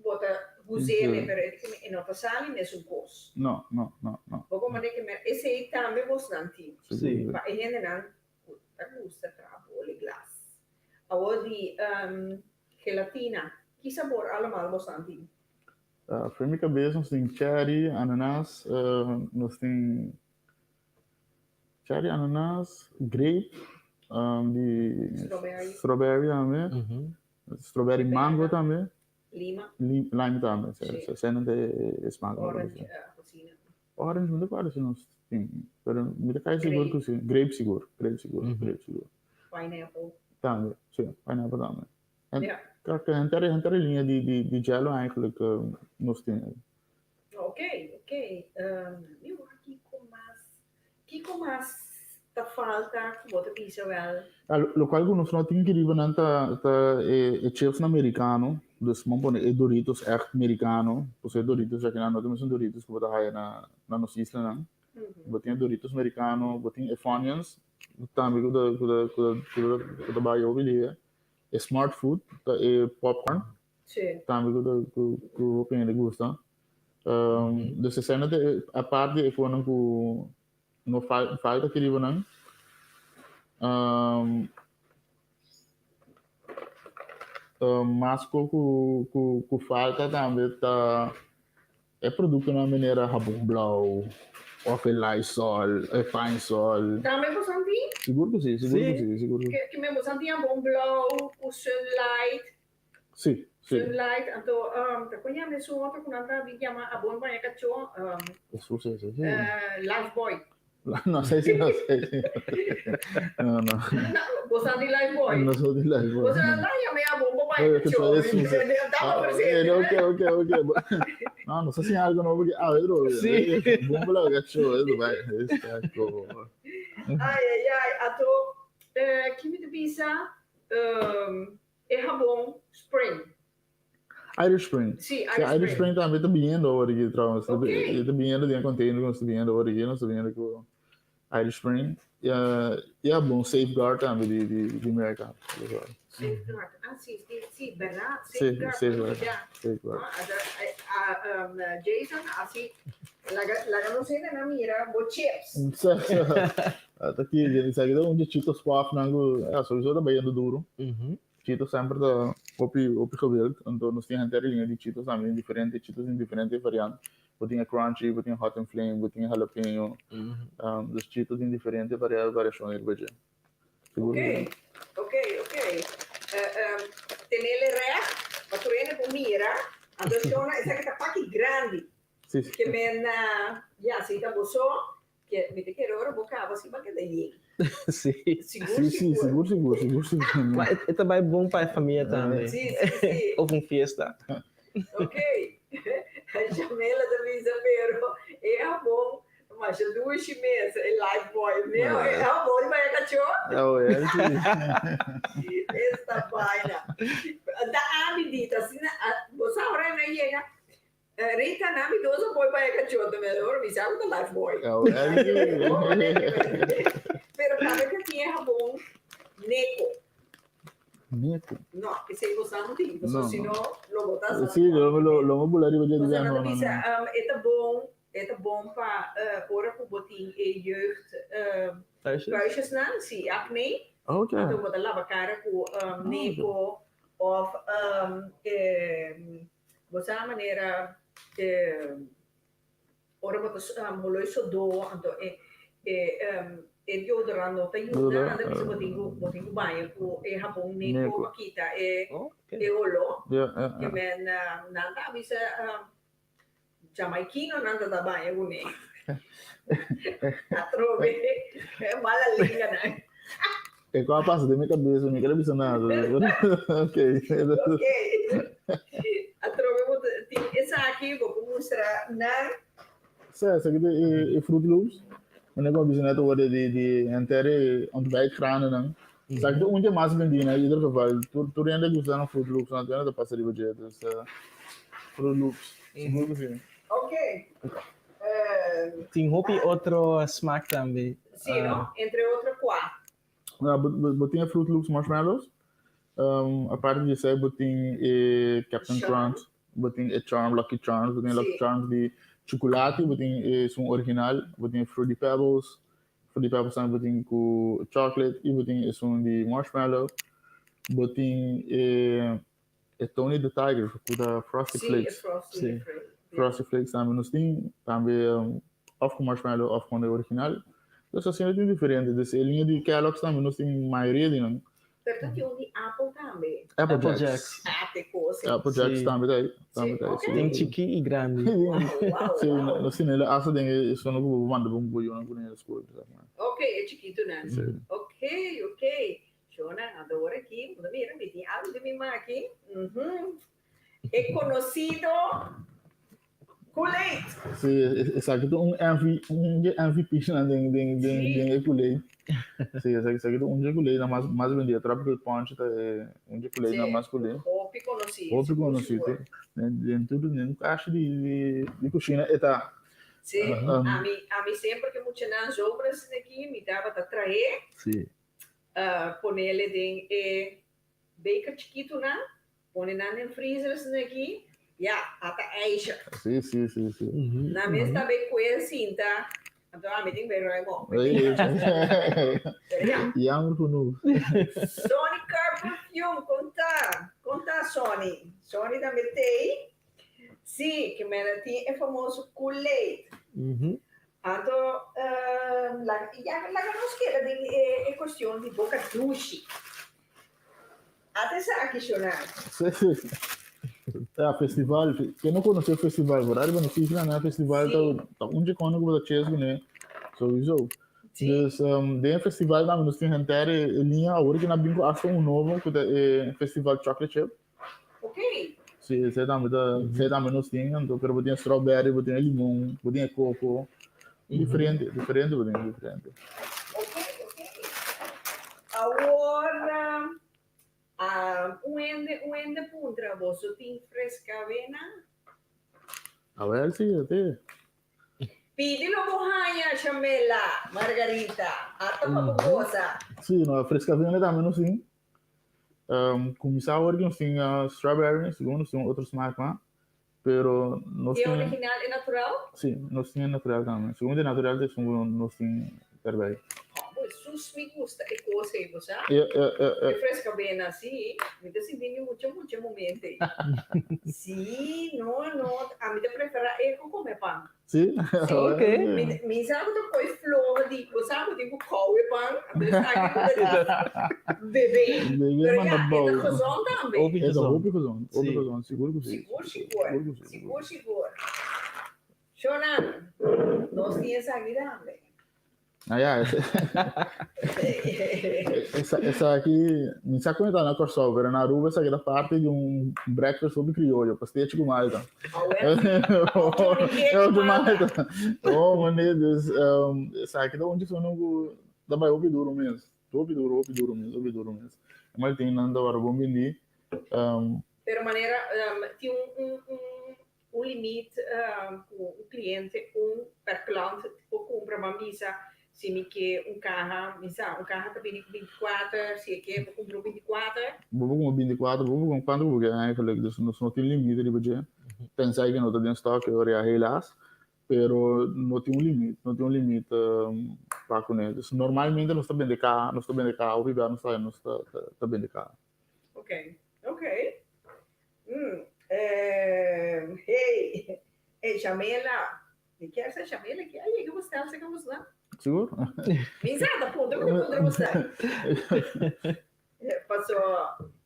Bo ta huz'é pero e di ku mi e no ta sali mesun kos. No, no, no, no. Bo por manda ke mer esei tambe bosnan tin. Si. Pa e hendenan ku ta gusta traha boli glas. Awor di gelatina, ki sabor alamal bosnan tin? For mi kabes nos tin cherry, ananas, nos tin cherry, ananas, grape, di Strawberry. Strawberry tambe. Strawberry mango tambe. Lima. Lime tambe. Si. Esei ta e smaak. Orange cocina. Orange mi ta kòrda si nos tin. Pero mi ta kai sigur ku si. Grape sigur. Grape sigur. Grape sigur. Pineapple. Tambe. Si. Pineapple tambe. En henter henter e liña di di di jello eigenlijk nos tin. Oké, oké. Mi wak kiko mas Kiko mas ta falta ku bo ta bisa wèl? Lokual ku nos no tin keriba nan ta ta e chips merikano, dus bo pone e Doritos ègt merikano, pasobra e Doritos aki nan no ta mesun Doritos ku bo ta haya na na nos islanan. Bo tin e Doritos merikano, bo tin e Funyuns tambe ku ta ku ta ku ta ku ta ku ta bai hopi lihe. E Smart Food ta e popcorn tambe ku ta ku ku hopi hende gusta. Dus esei ta apart di e konan ku no falta aki riba nan. Mas ku ku falta tambe ta e produktonan manera habon blou òf e Lysol, e Pine-Sol. Tambe boso a tin? Sigur ku si, sigur ku si, sigur ku si. Ke men boso a tin habon blou ku Sunlight? Sí, sí. Sunlight, anto ta kon yama esun otro ku nan ta bin yama abon baña kachó? Esun sí, sí, sí. Lifebuoy. No sé si no sé si. No, no. Bo sa di Lifebuoy? No sa di Lifebuoy. Bo sa nan yama e abon pa baña kachó. Taba presente. Ok, ok, ok. No, no sa si algo nobo ki awe droga. Sí. Bon pa lava kachó, eso bai. Esta ko. Ai, ai, ai. Anto, ki mi ta bisa? E habon Spring. Irish Spring. Sí, Irish Spring. Irish Spring tambe ta biniendo awor aki trouwens. Ok. E ta biniendo den container ku nos ta biniendo awor aki. Nos ta biniendo ku Irish Spring. E habon Safeguard tambe di di Merca. Safeguard. Ah, sí, sí, sí, berdad. Safeguard. Sí, Safeguard. Safeguard. Jason, así, laga, laga nos hende nan mira bo chips. Ta ki, esaki ta un di Cheetos Puff nan ku, ya, sowieso ta bayendo duro. Cheetos semper ta hopi, hopi gewild. Anto nos tin henter liña di Cheetos tambe, diferente Cheetos den diferente variant. Bo tin e crunchy, bo tin e hot and flame, bo tin e jalapeno. Dus Cheetos den diferente variashon riba dje. Sigur. Oké, oké, oké. Tenele recht, pa tur hende por mira. Anto shona, esaki ta paki grandi. Sí, sí. Ke men, ya, si ta boso. Ke mi ta kere ora bo kaba si bo a keda yen. Sí. Sigur, Sí, sí, sigur. sigur, sigur, sigur, sigur. Ma e ta bai bon pa e famia tambe. Sí, sí, sí. Of un fiesta. Ok. Jamela ta bisa pero e habon masha dushi mes, e Lifebuoy. Meu, e habon di baña kachó. Oh, ja, sí. Esta baina. Ta ami di, ta asina, bo sa ora e na yega, Rita, na mi dos a boy pa e kachó tambe, ora mi sa ku ta life boy. Pero tambe ta tin e habon Neko. Neko? No, esei bo sa no tin, pasobra si no lo bo ta sa. Sí, lo lo mi bula riba dje di no, no. Bisa, e ta bon, e ta bon pa ora ku bo tin e jeugd puistjesnan, si acne. Oké. Anto bo ta laba kara ku Neko. Of um, eh, bo sa manera eh, ora bo ta um, holoi sodó, anto e, e, um, e deodorant no ta yuda, anto bisa bo tin ku, bo tin ku baña ku e habon neko Neko. pa kita e, Oké. e holó. Ja. Ke men uh, nan ta bisa um, Jamaikino nan ta ta baña kuné. Atrobe mala lenga nan. E kua pasa den mi kabesa, mi kere bisa nada. Ok. Ok. Atrobe bo tin esaki, bo por mustra nan. Sí, esaki ta e Fruit Loops. Mane ku a bisa net ora di di henter e ontbijtgranen nan. Esaki ta un di e mas bendí na ieder geval. Tur tur hende gusta nan Fruit Loops, nan tur hende ta pasa riba dje. Dus Fruit Loops, sigur ku si. Ok. Tin hopi otro smaak tambe. Sí, no? Entre otro kua? Ja, bo, bo, bo tin e Fruit Loops marshmallows. Aparte di esei bo tin e Captain Charm. Crunch, bo tin e Charm, Lucky Charms, bo tin Lucky Sí. Charms di chocolate, bo tin esun original, bo tin e Fruity Pebbles, Fruity Pebbles tambe bo tin ku chocolate i bo tin esun di marshmallow. Bo tin e e Tony the Tiger ku ta Frosty Sí, e Flakes. Frosty Sí. Flakes. Frosty Flakes tambe nos tin, tambe of ku marshmallow of ku e original. Dus asina tin diferente. Dus e liña di Kellogg's tambe nos tin mayoria di nan. Pero ta tin un di Apple tambe. Apple Apple Jacks. Jacks. Ah, te kos. Apple Jacks Sí. tambe ta ei. Tambe Sí, ta ei, ok. sí. Tin chikí i grandi. Wow, wow, Sí, wow. nos tin el hasta den e sono ku bo manda pa un boyonan ku den e skol, zeg maar. Ok, e chikitonan. Sí. Ok, ok. Shona, anto ora aki, bo ta mira, mi tin algo den mi man aki. Mhm. E conocido Kool-Aid. Sí, esaki ta un MV, un dje MVP'nan den, den, den, Sí. den e Kool-Aid. Sí, esaki, esaki ta un dje Kool-Aidnan mas, mas bendí. Tropical Punch ta e un dje Kool-Aidnan Sí. mas Kool-Aid. Hopi conocí. Hopi sigur, conocí. sigur. Den, den tur, den kashi di, di, di kushina e ta. Sí, Um, ami, ami semper ku muchanan zomer asina aki, mi tabata traé, Sí. ponele den e beker chikitonan, pone nan den freezer asina aki, ya, ata ijsje. Sí, sí, sí, sí. Nan mes ta bay kue sinta, anto ami tin bay ruim op. Pero ya. Jammer genoeg. Sonny Car Perfume, konta, konta Sonny. Sonny tambe t'ei. Sí, ke mena tin e famoso Kool-Aid. Anto, ya laga nos keda den e cuestion di boca dushi. Ata esaki, Shona. Sí, sí. Ja, festival. Ken no conoce festival? Por ariba nos isla, na festival ta, ta un dje cu bo ta ches cune, sowieso. Dus den festival tambe nos tin henter e liña, awor ki na bin cu hasta un nobo cu ta e festival chocolate chip. Ok. Sí, esei tambe ta, esei tambe nos tin, anto, pero bo tin strawberry, bo tin limon, bo tin coco, diferente, diferente bo tin, diferente. Ok, ok. Awor, um, un hende, un hende puntra, boso tin fresca avena? Awel sí, te. Pidi lo bo haña, Shamela, Margarita, ata pa bo goza. Sí, no, fresca avena tambe nos tin. Kuminsá awor ku nos tin strawberry, segun nos tin otro smaak mas, pero nos E tin... original e natural? Sí, nos tin e natural tambe. Segun e natural ta esun ku nos tin daarbij. Oh, bo sus mi gusta e kos ei, bo sa? Ja, ja, ja, ja. E fresca bena, sí. Mi ta sinti mi mucha mucha momento ei. Sí, no, no, ami ta prefera e ku kome pan. Sí? Sí. Ok. Mi, mi sa ku ta koi flor di, bo sa ku tin ku kou e pan, anto esaki ku ta bebe. Bebe Pero manda ja, e bou. ta gezond tambe. Hopi E ta gezond. hopi gezond, hopi Sí. gezond, sigur ku sí. Sigur, sigur. Sigur ku sí. Sigur, sigur. Shonan, nos tin esaki tambe. Ah, ja, esaki, mi sa kon e ta na Kòrsou, pero na Aruba esaki ta parti di un breakfast hopi krioyo, pastechi ku malta. Oh, malta. Oh, mane, dus esaki ta un di esun ku ta bai hopi duro mes. Hopi duro, hopi duro mes, hopi duro mes. E maltinnan ta wòrdu bon bindí. Pero manera tin un un limit ku un kliente un per klant por kumpra ban bisa si mi ke un kaha mi sa un kaha ta bini ku binti kuater si e ke por kumpra un binti kuater. Bo por kumpra binti kuater bo por kumpra kuantu ku bo ke eigenlijk dus nos no tin limit riba dje tensij ku no ta den stock e ora ya helaas pero no tin un limit no tin un limit pa kuné dus normalmente nos ta bende kaha nos ta bende kaha hopi bia nos ta nos ta bende kaha. Ok. Ok. Mm. Eh, hey, hey, Jamela. Mi kier sa Jamela ki a yega bosnan, sa ka bosnan? Sigur? Mi sa ta puntra, mi ta puntra bosnan. Paso,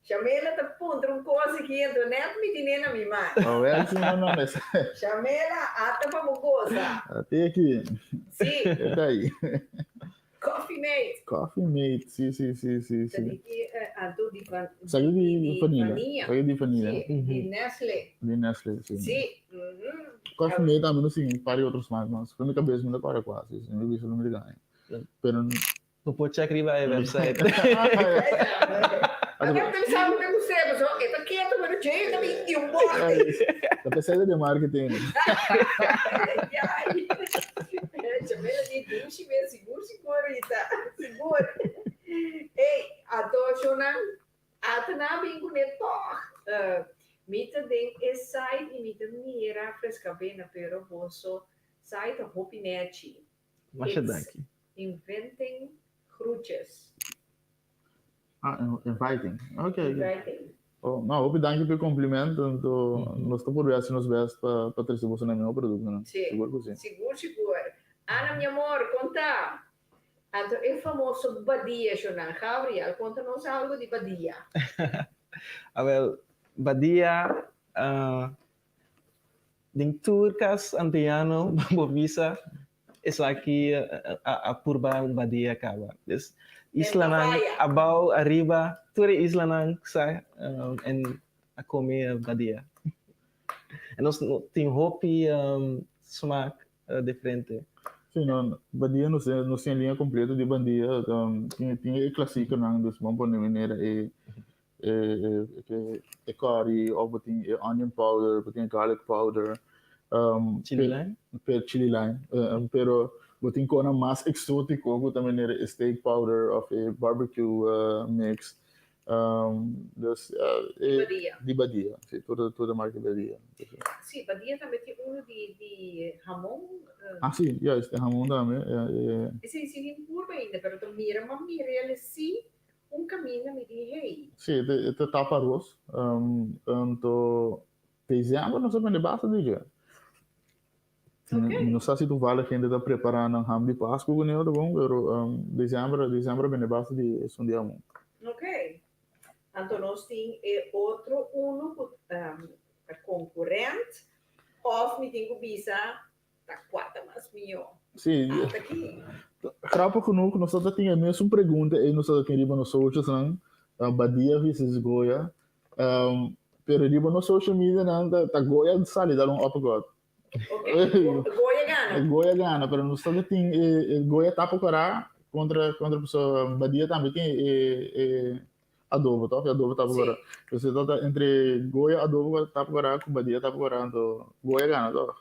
Jamela ta puntra un kos aki, anto net mi tine na mi man. Oh, wel, si no, no, mes. Jamela, ata pa bo goza. Ate aki. Si. Eta ahí. Coffee Mate. Coffee Mate, si, si, si, si, si. Di ki anto di van, Sa di vanilla. Vanilla. Sa di vanilla. Si, di Nestle. Di Nestle, si. Si. Mm-hmm. Coffee Mate tambe no sin par di otro smaak, mas mi cabes mi ta kore quasi, si mi bisa lo mi ta gana. Pero Bo por check riba e website. Até porque sabe que você, mas eu tô quieto, mas o jeito também de um bote. Ta pensando de marketing. Ja, Jamela di dushi me sigur sigurita, sigur. Hey, ato shonan, ato na bin ku ne toch. Uh, mi ta den e site i mi ta mira fresca bena, pero boso site hopi nechi. Masha danki. Inventing groetjes. Ah, inviting. Okay. Inviting. Oh, no, hopi danki pa e compliment. Anto, nos ta por hasi nos best pa pa trese boso na e mihó produktonan. Sí. Sigur ku sí. Sigur, sigur. Ana, mi amor, konta. Anto e famoso Badia, Shonan. Gabriel, konta nos algo di Badia. Awel, Badia, uh, Den tur kas antiano bo bisa esaki a purba un badia kaba. Dus islanan abou, ariba, tur e islanan sa en a kome badia. En nos tin hopi smaak diferente. Si no, badia nos nos tin e liña kompleto di bandia, tin e klasikonan, dus bo pone manera e e curry of bo tin e onion powder, bo tin e garlic powder. Um, chili lime? Per, chili lime. Um, pero bo tin kona mas exótico ku ta manera e steak powder of e barbecue uh, mix. Um, dus uh, e, Badia. Di Badia, sí, tur tur de marca Badia. Sí, Badia tambe tin uno di di jamón. Uh, ah, sí, juist, de jamón tambe. Ja, ja. Ese sí sin purba ainda, pero to mira, ma mira sí Un kaminda mi di hey. Sí, e ta tapa aros. Anto dezember nos a bende basta di dje. Ok. No sa si toevallig hende ta prepara nan ham di Pascu ku neo ta bon, pero dezember, dezember a bende basta di esun di hamon. Ok. Anto nos tin e otro unu ku ta konkurent òf mi tin ku bisa Ta kua ta mas mihó? Sí. Ata aki. Grappig genoeg, nos ta tin e mesun pregunta ei nos ta tin riba nos socialsnan, Badia versus Goya. Um, pero riba nos social media nan ta, ta Goya sali dal un uppercut. Ok, Goya gana. Goya gana, pero nos ta tin e, e Goya tapa kora kontra kontra persoa Badia tambe tin e, e adobo, toch? E adobo tapa kora. Dus e ta entre Goya adobo tapa kora ku Badia tapa kora, anto Goya gana toch?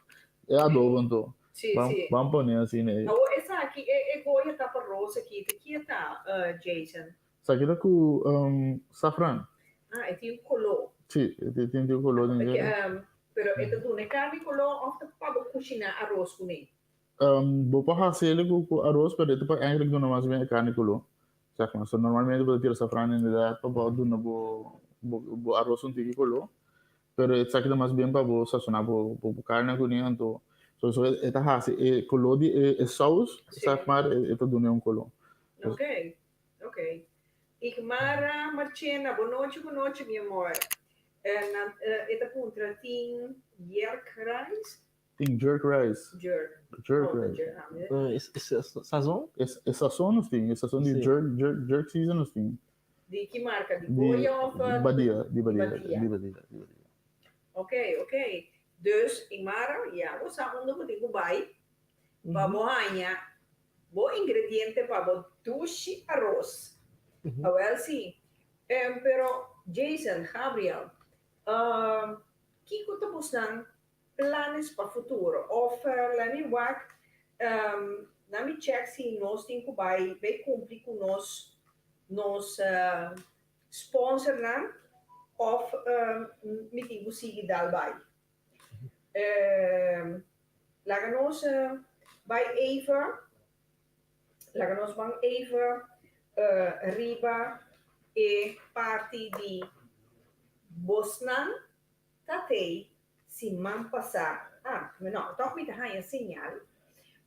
E adobo anto. Sí, Ban, sí. ban pone asina ei. Awor esaki, e, e Goya tapa roos aki, ta kia ta, Jason? Esaki ta ku um, safran. Ah, e tin un koló. Sí, e tin, tin un koló den dje. Um, pero e ta duna e karni koló òf ta pa bo kushiná aros kuné? Um, bo por hasi el ku, ku aros, pero e ta pa eigenlijk duna mas bien e karni koló. Zeg maar. So normalmente bo ta tira safran inderdaad pa bo duna bo, bo, bo aros un tiki koló. Pero esaki ta mas bien pa bo sasoná bo, bo, bo karni kuné, anto so, so e ta hasi e koló di e, e saus, Sí. zeg maar, e, e ta duna un koló. Ok, ok. Igmara Marchena, bo nochi, bo nochi, mi amor. Eh, nan, eh, e ta puntra tin jerk rice? Tin jerk rice. Jerk. Jerk Oh, rice. jerk, ah, mi- Eh, is, is, is sazon? Es, e sazon nos tin, e sazon di Sí. jerk, jerk, jerk season nos tin. Di ki marka? Di Di Goya of eh, Badia, di Badia, Badia. di Badia, di Badia. Ok, ok. Dus, Imara, ya bo sa unda bo tin ku bai pa bo haña bo ingrediente pa bo dushi aros. Awel si. Em, pero Jason, Gabriel, um, kiko ta bosnan Planes pa futuro of let me wak na mi check si nos tin cu bay bay cumpli cu nos nos sponsornan of mi tin cu sigui dal bay. Laga nos bay even laga nos ban even riba e parti di. Bosnan tatei siman pasá. Ah, no, tòg mi ta haña señal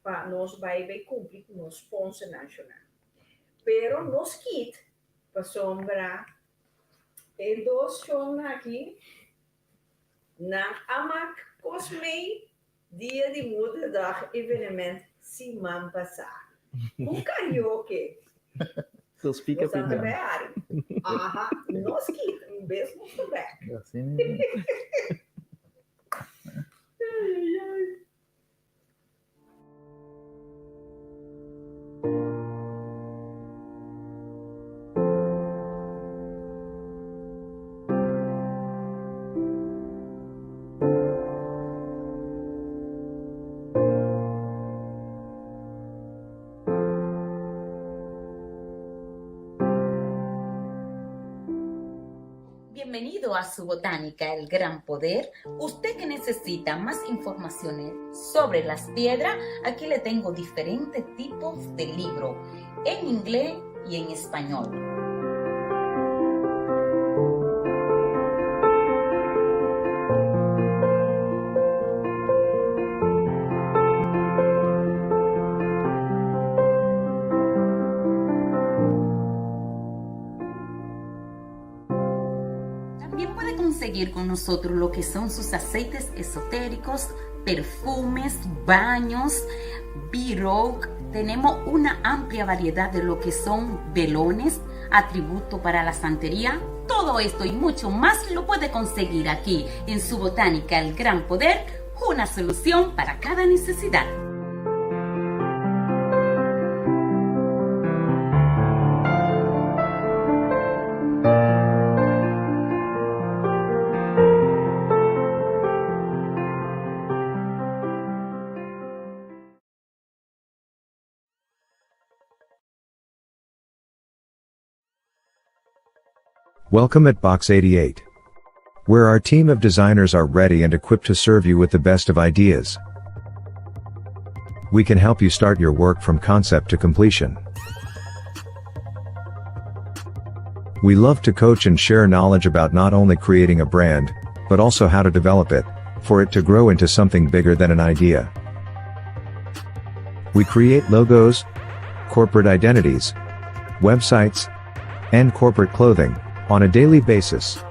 pa nos bai bai kumpli ku nos sponsor nashonal. Pero nos kit pasobra e dos shonnan aki nan a mak kos mei dia di Moederdag evenement siman pasá. Ku karaoke. Veel speaker Nos anta bai ari. Aha, nos kit, un bes nos ta bek. Ai, ai, ai. Bienvenido a su botánica El Gran Poder. Usted que necesita más informaciones sobre las piedras, aquí le tengo diferentes tipos de libro en inglés y en español. También puede conseguir con nosotros lo que son sus aceites esotéricos, perfumes, baños, b Tenemos una amplia variedad de lo que son velones, atributo para la santería. Todo esto y mucho más lo puede conseguir aquí en su botánica El Gran Poder, una solución para cada necesidad. Welcome at Box 88. Where our team of designers are ready and equipped to serve you with the best of ideas. We can help you start your work from concept to completion. We love to coach and share knowledge about not only creating a brand, but also how to develop it, for it to grow into something bigger than an idea. We create logos, corporate identities, websites, and corporate clothing on a daily basis.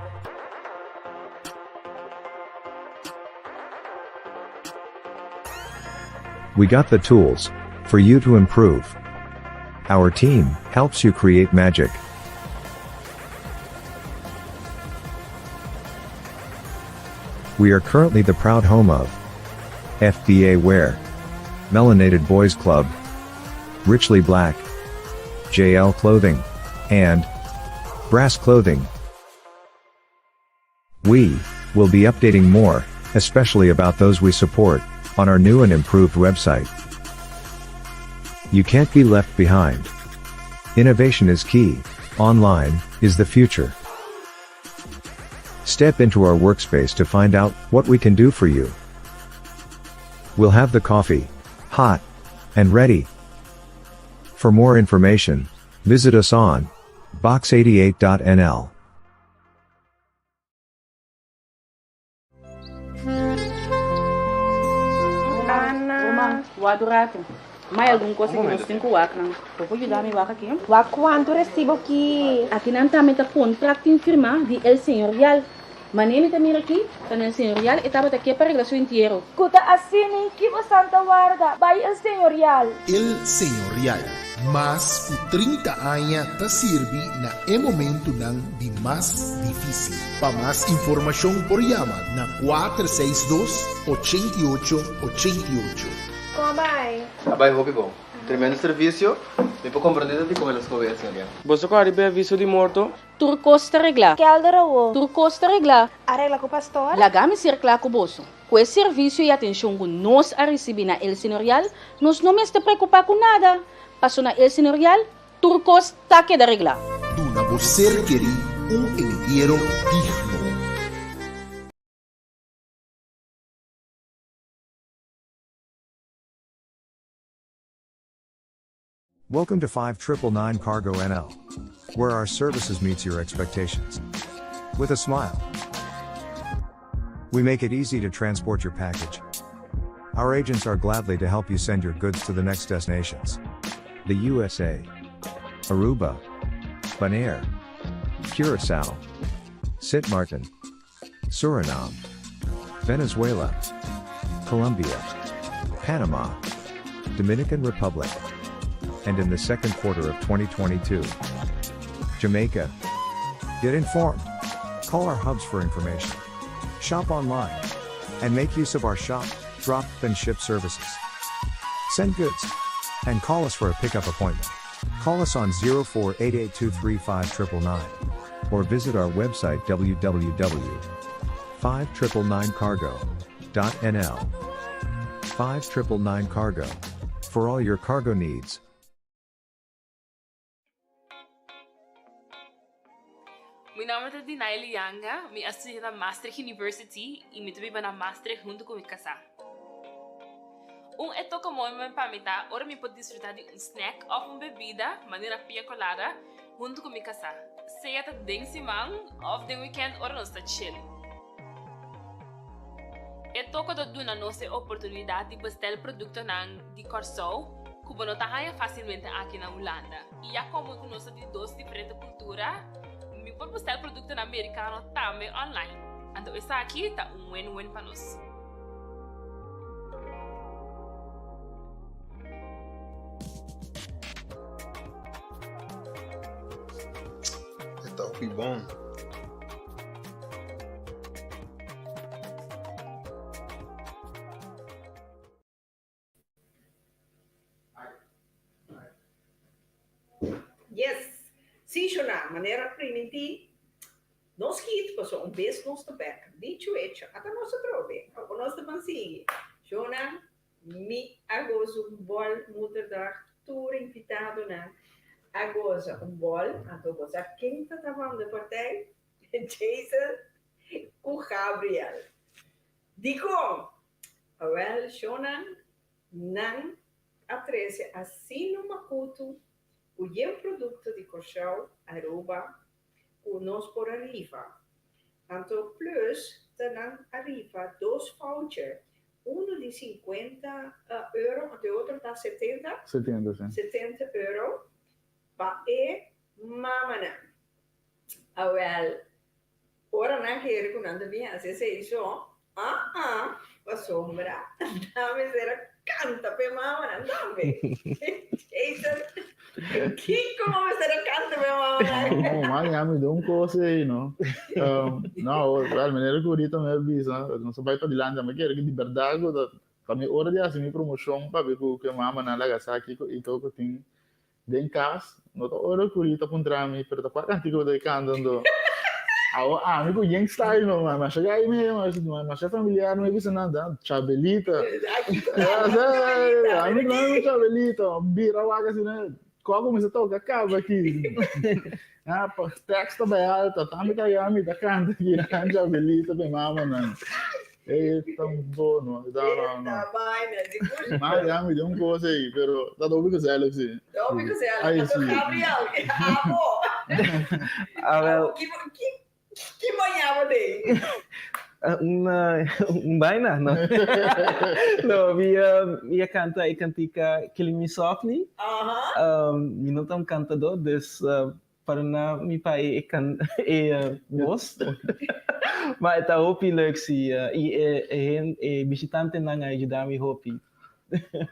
We got the tools for you to improve. Our team helps you create magic. We are currently the proud home of FBA Wear, Melanated Boys Club, Richly Black, JL Clothing, and Brass Clothing. We will be updating more, especially about those we support, on our new and improved website. You can't be left behind. Innovation is key, online is the future. Step into our workspace to find out what we can do for you. We'll have the coffee, hot, and ready. For more information, visit us on box88.nl. Ana. Wak rato. Mai algun kos ku nos tin ku wak nan. Bo por yuda mi wak aki? Wak kuantu resibo ki. Aki nan tambe ta kontrakt tin firmá di El Señorial. Manera mi ta mira aki, ta na El Señorial e tabata ke pa regla su entiero. Ku ta asina ki bo santa warda bai El Señorial. El Señorial, mas ku 30 aña ta sirbi na e momentunan di mas difísil. Pa mas informashon por yama na 462 88 88. Kon a bai? A bai hopi bon. Tremendo servisio. Mi por komprondé ta dikon el a skohe e Señorial. Boso ku a riba e aviso di morto? Tur kos ta reglá. Kelder awo. Tur kos ta reglá. A regla ku pastor? Laga mi ser kla ku boso. Ku e servisio i atenshon ku nos a risibí na El Señorial, nos no mester preokupá ku nada. Paso na El Señorial, tur kos ta keda reglá. Duna bo ser kerí un entiero digno. Welcome to 5999 Cargo NL, where our services meets your expectations. With a smile. We make it easy to transport your package. Our agents are gladly to help you send your goods to the next destinations. The USA, Aruba, Bonaire, Curacao, Sint Maarten, Suriname, Venezuela, Colombia, Panama, Dominican Republic, and in the second quarter of 2022, Jamaica. Get informed. Call our hubs for information. Shop online. And make use of our shop, drop, and ship services. Send goods. And call us for a pickup appointment. Call us on 0488235999 or visit our website www.5999cargo.nl. 5999 Cargo. For all your cargo needs. Mi nomber ta Dinaily Yanga, mi a studia na Maastricht University y mi ta biba na Maastricht hunto cu mi casa. Un e toca moment pa mi ta ora mi por disfruta di un snack of un bebida, manera pia colada, hunto cu mi casa, sea ta den siman of den weekend ora nos ta chill. E toko ta duna nos e oportunidat di bestel produktonan di Kòrsou ku bo no ta haña fásilmente aki na Hulanda. I ya komo ku nos ta di dos diferente kultura, mi por bestel produktonan merikano tambe online. Anto esaki ta un win-win pa nos. E ta hopi bon. Yes. Sí, Shona, manera primintí, nos hit paso un bes nos ta bek. Dicho hecho, ata nos atrobe. Abo nos ta ban sigui. Shona, Mi a goza un bòl moederdag tur invitadonan a goza un bòl anto bo sa ken ta tabanda de partij? Jason ku Gabriel. Dikon? Awèl shonnan nan a trese asina un makutu ku yen produkto di Kòrsou, Aruba ku nos por a rifa. Anto plus ta nan a rifa dos voucher, uno di sinkuenta euro anto e otro ta setenta? Setenta, si. Setenta euro pa e mamanan. Awel, ora nan kere ku nan ta bin hasi esei so, ah ah, pasobra nan mester a kanta pa e mamanan tambe. Jason, kiko bo mester a kanta pa e mamanan? No, mami, ami den un kos ei, no. No, wel, manera ku ahorita mi a bisa, nos a bai padilanti, mi a kere ku di bèrdat ku ta mi ora di hasi mi promoshon papia ku e mamanan laga sa kiko i toko tin Den cas, no ta ora cu Rita puntra mi, pero ta cua cantica bo ta canta anto? Awo ami cu yen style no, ma masha gai mi, masha familiar mi bisa nan, dan Chabelita. Ami cu ami Chabelita, bira wak asina, cua cuminsa toca caba aki. Ah, tekst ta bai alto, tambe ta yami ta canta aki, Chabelita pe mamanan. Ey tan bo no, no, no, no. Ma ya mi un cosa ahí, pero ta dobi gezellig sí. Dobi gezellig. Ay, sí. Gabriel, abo. Ah, wel. Ki ki ki mañana de? Un un vaina, no. No, mi mi a canta e cantica Killing Me Softly. Aha. Mi no ta un cantador, dus Para na mi pa e kan e bos. Ma e ta hopi leuk si i e e e bishitantenan a yuda mi hopi.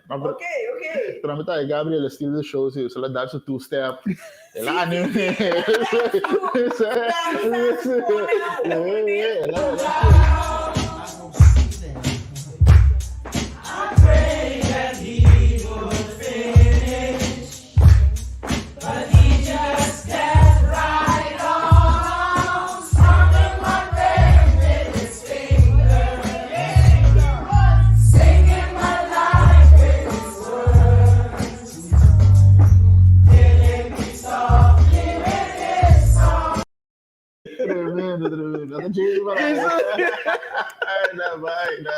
Ok, ok. Pero mi ta e Gabriel steal the show si solo dar su two step. El a anime. Tremendo, tremendo. Ata Jay para. Ay, na, vai, na.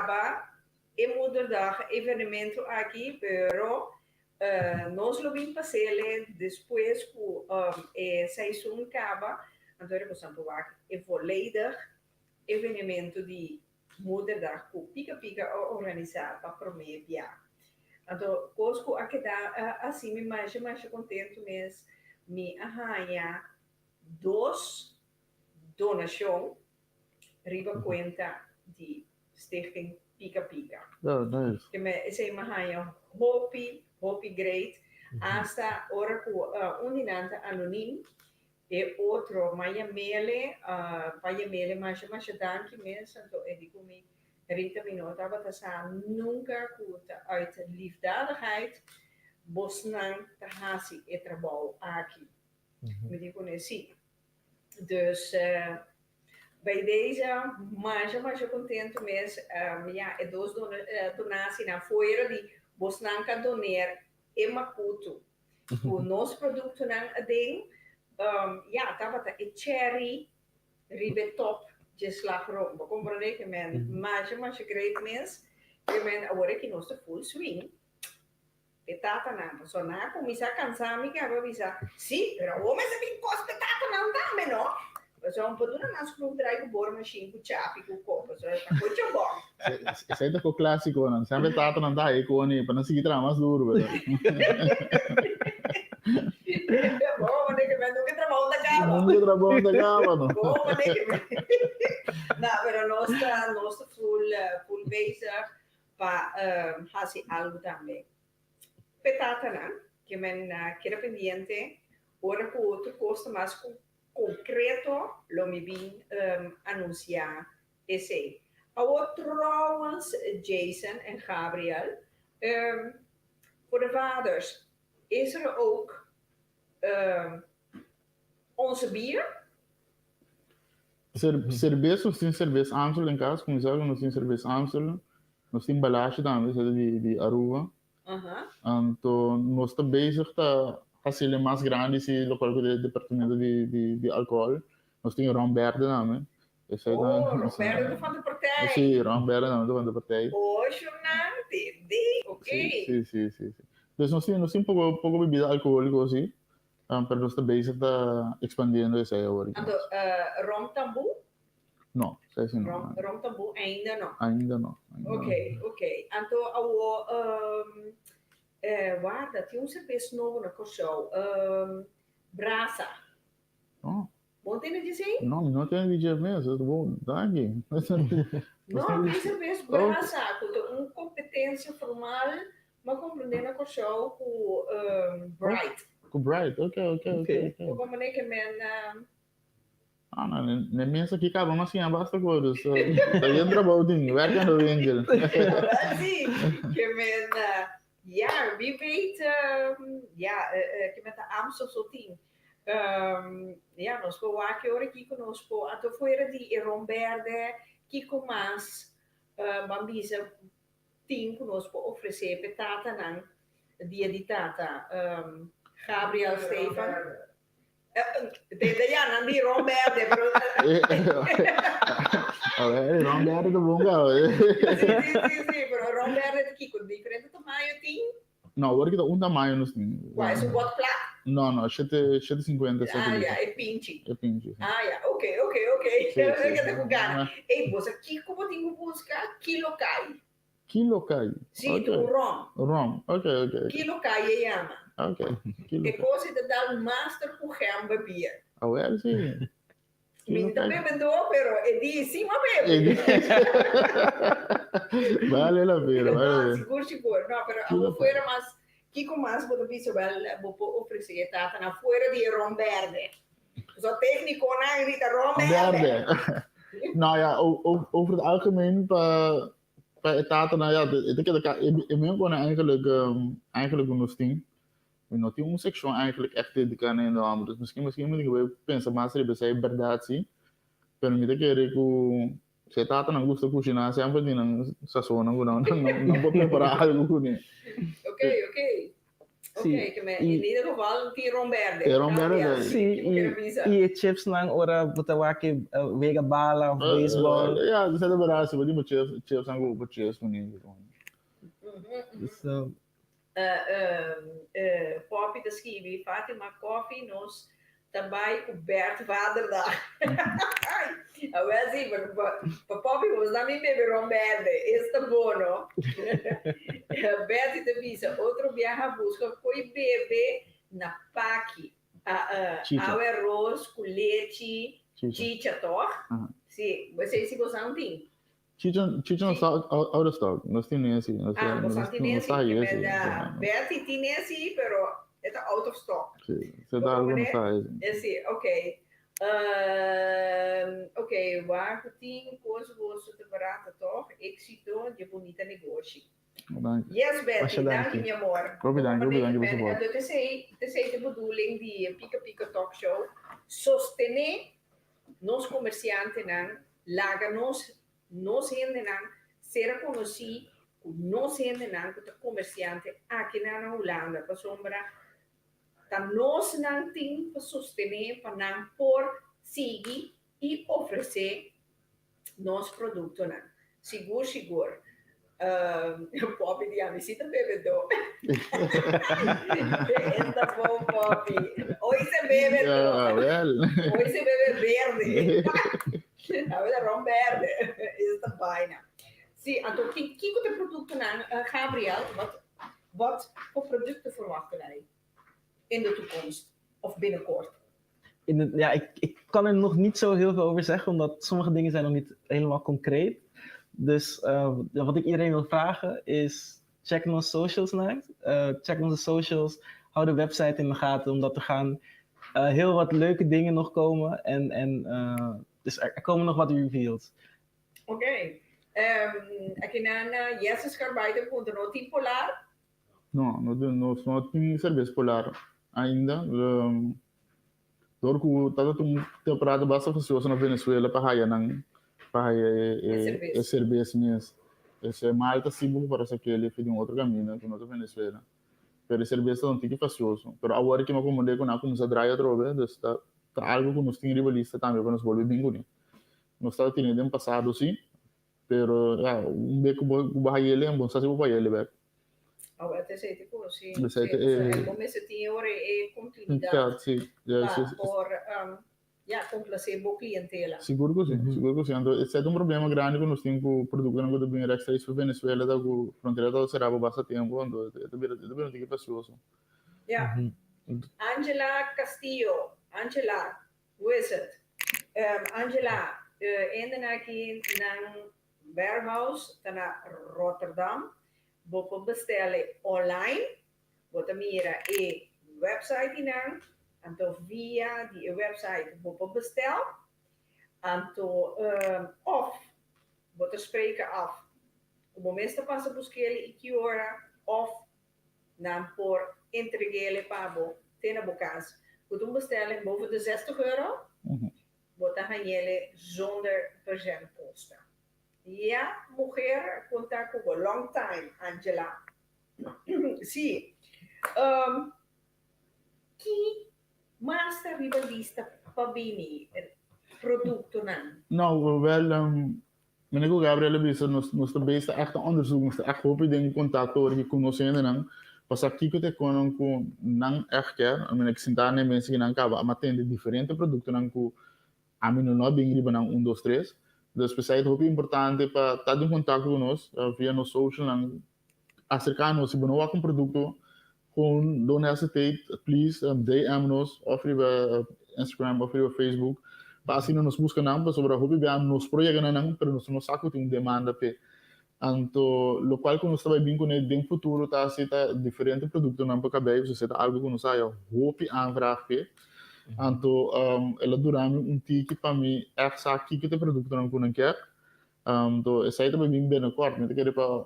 kaba e Moederdag evenemento aki, pero nos lo bin pasele despues ku e seizoen kaba, anto ora boso por wak e volledig evenemento di Moederdag ku Pika Pika a organisá pa promé bia. Anto kos ku a keda hasi mi masha masha kontentu mes, mi a haña dos donashon riba kuenta di Stichting Pika Pika. Oh, nice. Ke me esei mi a haña hopi, hopi great. Asta ora ku un di nan ta anonim, e otro m'a yam'ele, pa yam'ele masha masha danki mes, anto e di ku mi, Rita mi no tabata sa nunka ku ta uit liefdadigheid bosnan ta hasi e trabou aki. Mi di kuné si. Dus bij deze masha masha kontentu mes, ya e dos donasinan fuera di bosnan ka doner e makutu ku nos produktonan aden, ya tabata e cherry riba e top dje slagroom. Bo komprondé ke men masha masha great mes, ke men awor aki nos ta full swing. E tatanan, pasobra nan a kuminsá kansa mi kaba bisa, Sí, pero awor mester bin kos p'e tatanan tambe, no? Pasobra un por duna nan skroefdraai ku boormachine, ku chapi, ku kos, pasobra ta koe chambòn. Esei ta ko klásikonan. Semper tatanan ta haye koni pa nan sigui traha mas duru, pero. Bo manera ke men nunka trabou ta kaba. Nunka trabou ta kaba, no. Bo manera ke men. No, pero nos ta, nos ta full, full bezig. Pa hasi algu tambe. P'e tatanan ke men keda pendiente ora ku otro kos ta mas konkreto lo mi bin anunsiá esei. Awor trouwens Jason en Gabriel, voor de vaders is er ook onze bier? Serbes, nos tin serbes Amstel den kas, kuminsá ku nos tin serbes Amstel, nos tin balashi tambe, esei ta di Aruba. Anto nos ta bezig ta hasiel mas grandi si lokual ku e departamento di alkohòl. Nos tin ron berde tambe. Esei ta. Oh, ron berde ta van de partij. Si, ron berde tambe ta van de partij. Oh, shownan, tende, oké. Si, si, si, si. Dus nos tin, nos tin poko poko bebida alkohóliko si. Pero nos ta bezig ta expandiendo esei awor. Anto, rom tambú? No, esei si no. Rom, rom tambú ainda no? Ainda no. Ainda Oké, no. oké. Anto awor, um, eh, warda, tin un serbes nobo na Kòrsou, um, Brasa. Oh. Bo no tene di esei? No, mi no tene di dje mes. Bo, danki. No, tin serbes Brasa, ku ta un kompetensia formal M'a komprendé na Kòrsou ku Bright. Ku Bright, ok, ok, ok. Ku komprendé ke men. Ah, no, ne mes aki kaba m'a siña basta kos, dus ta yen trabou tin, werk aan de winkel. Sí, ke men, ja, wie weet, ja, ke men ta Amstel so tin. Ja, nos por wak e ora kiko nos por, anto fuera di e ron bèrdè, kiko mas ban bisa Tin ku nos por ofresé p'e tatanan dia di tata, Gabriel Stefan. Tende ya nan di ron berde, pero. A ver, ron berde ta bon kaba. Sí, sí, sí, sí, pero ron berde ta kiko? Diferente tamaño tin? No, awor ki ta un tamaño nos tin. Kua es un bot plat? No, no, shete, shete sinkuenta, shete Ah, ya, e pinchi. E pinchi, sí. Ah, ya, oké, oké, oké. Sí, sí, sí. Ku gana. Ey, bo sa kiko bo tin ku buska? Kilo kai. Kilo kai? Sí, okay. Un rom. Rom, oké, oké. Okay. Kilo kai e yama. Oké, kilo E kos ei ta dal master ku gember bier. Awel, sí. Mi ta bebedó, pero e di sí m'a bebe. Vale la pena, vale la pena. Sigur, sigur. No, pero abo fuera mas, kiko mas bo ta bisa wel bo por ofresé e tatanan fuera di e ron berde? So técniconan grita ron berde. Berde. No, ja, over het algemeen pa pa e tatanan, ja, e ta keda ka, e menkonan eigenlijk, eigenlijk nos tin. Mi no tin un sekshon eigenlijk echt dediká na hende hòmber, dus miskien miskien mi tin ku pensa mas riba esei bèrdat si, pero mi ta kere ku si e tatanan gusta kushiná semper tin nan sasonnan ku nan nan por prepará algu kuné. Oké, oké. Sí, Ok, ke men i- in ieder geval tin ron berde. E ron berde Gabriel, ta- Sí, kiko i, quiere bisa? i e chipsnan ora bo ta wak e wega bala of baseball. Ja, dus dat bera, si bo tin bo chips, chips nan ku bo chips ku ni. Dus, eh, Poppy ta skibi, Fatima Koffie, nos ta bai ku Bert Vaderdag. Awel si, pa, pa, pa Poppy nos na mi bebe ron berde, esta bono. Betty ta bisa, otro biaha buska koi bebe na paki. Uh, Chicha. awe arroz ku lechi, Chicha. chicha toch? Aha. Si, bo si bo tin. Chicha, chicha no ta out, out of stock. Nos tin esi. Nos, Ah, nos, bo nos, tin nos esi, ta que esi. me Betty tin esi, pero e ta out of stock. Si, se ta algo nos ta esi. Si, ok. Ok, waar tin kos gosto te barata toch? Éxito di bunita negoshi. Dank je. Yes, Betty, Masha dank danki. je, mi amor. Hopi danki, hopi danki pa support. Dat is de bedoeling di Pika Pika Talk Show. Sostené nos komersiantenan, laga nos nos hendenan ser konosí ku nos hendenan ku ta komersiante aki na Hulanda pasobra ta nos nan tin pa sostené pa nan por sigui i ofresé nos produktonan. Sigur sigur. Poppy di ami si ta bebedó. Esta bon Poppy. Hoy se bebe Ja, wel. Hoy se bebe berde. Awe ta ron berde. Esta vaina. Si, anto kiko ta e produktonan, Gabriel, wat wat voor producten verwachten wij in de toekomst of binnenkort? Ja, ik kan er nog niet zo heel veel over zeggen, omdat sommige dingen zijn nog niet helemaal concreet. Dus ja, wat ik iedereen wil vragen is, check onze socials, Night. Check onze socials, hou de website in de gaten, omdat er gaan heel wat leuke dingen nog komen. En dus er komen nog wat reveals. Oké. Okay. Aki na yesescarbijter.no tin polar? No, no, no, no tin serbes polar ainda. Door ku tabata un temporada basta fastioso na Venezuela pa haya nan pa haya e serbes mes. Ese Malta si bo por parece keli di un otro camino ku no ta Venezuela. Pero e serbes ta un tiki fastioso. Pero awor ki mi a komprende ku nan a kuminsá draai atrobe, dus ta algo ku nos tin riba lista tambe pa nos bolbe bin kuné. Nos tabata tene den pasado si, pero ya, un bes ku bo hay'el, bo no sa si bo por hay'el bek. Oh, het is even goed, sí. Dus Sí, het, dus como ese tiene ora e continuidad Ja, sí. Ja, pa sí. por ja, complacer bo clientela. Sigur ku sí, sigur ku sí. Anto, esei ta un problema grandi ku nos tin ku produktonan ku ta bini rechtstreeks pa Venezuela, ta ku frontera ta será pa basta tempu, anto e ta bira un tiki fastioso. Ja. Angela Castillo. Angela, hoe is het? Angela, hende aki nan warehouse ta na Rotterdam. Bo por bestel online. Bo ta mira e website nan. Anto via di website bo por bestel. Anto of bo ta spreken af. Op momento pasa busk'é i ki ora of nan por entreg'é pa bo te na bo kas. Ku un bestelling boven de €60, bo ta hañ'é zonder verzendkosten. Ja, mujer, conta ku long time, Angela. Sí. Ki mas ta riba lista pa bini produktonan? Nou, wel, meneer ku Gabriel a bisa, nos ta bezig echt een onderzoek, nos ta echt hopi den contacto ora ku nos hendenan, pa kiko ta kon ku nan echt ke, mi ke sinta ne mensen ku nan kaba, a tende diferente produktonan ku ami no bin riba nan 1, 2, 3. Dus p'esei ta hopi importante pa ta den kontakto ku nos, via nos social nan aserká nos, si bo no un produkto, gewoon don't hesitate, please DM nos, of riba Instagram of riba Facebook, pa asina nos buska nan, pasobra hopi bia nos por yega na nan, pero nos no sa ku tin un demanda p'e. Anto, lokual ku nos ta bin kuné den futuro ta asina ta diferente produktonan pa kabei, so ta algo ku nos haya hopi aanvraag p'e. Anto, el a dura mi un tiki pa mi echt sa kiko ta e produktonan ku nan ke. Anto, esei ta bin binnenkort, mi ta kere pa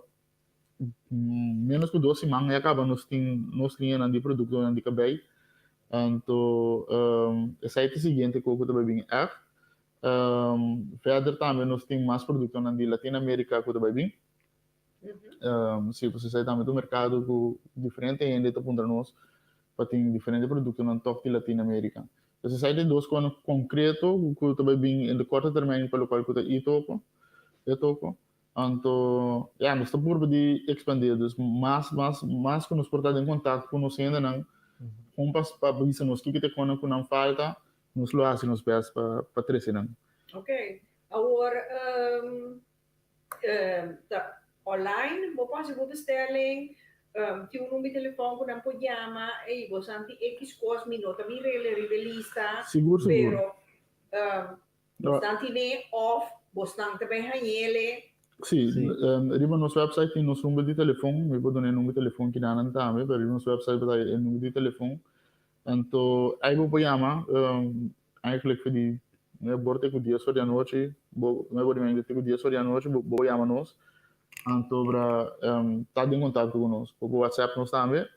menos ku 2 siman ya kaba nos tin nos liñanan di produktonan di kabei. Anto, esei ta e siguiente ku ta bin echt. Verder tambe nos tin mas produktonan di Latinoamérika ku ta bin. Um, si, pues esei tambe ta un merkado ku diferente hende ta puntra nos pa tin diferente produktonan tòg di Latinoamérika. Pues esei ta e dos kosnan konkreto ku ta bai bin in de korte termijn pa lokual ku ta e-toko, e-toko. Anto, ya, nos ta purba di ekspandé, dus mas, mas, mas ku nos por ta den kontakto ku nos hendenan, kon pa pa bisa nos kiko ta e kosnan ku nan falta, nos lo hasi nos bèst pa pa trese nan. Ok, awor ta online bo por hasi bo bestelling, tin un number di telefòn ku nan por yama, ey bo sa tin X kos, mi no ta mir'el riba e lista, Sigur, sigur. pero Bosnan tine of bosnan ta bay hañele? Sí, riba nos website tin nos number di telefon, mi por duna e number di telefon kinanan tambe, pero riba nos website bo ta haya e number di telefon. Anto ai bo por yama, eigenlijk for di nuebe or te ku dies or di anochi, bo nuebe or di mainta te ku dies or di anochi bo por yama nos, anto bra ta den kontakto ku nos. Bo por whatsapp nos tambe,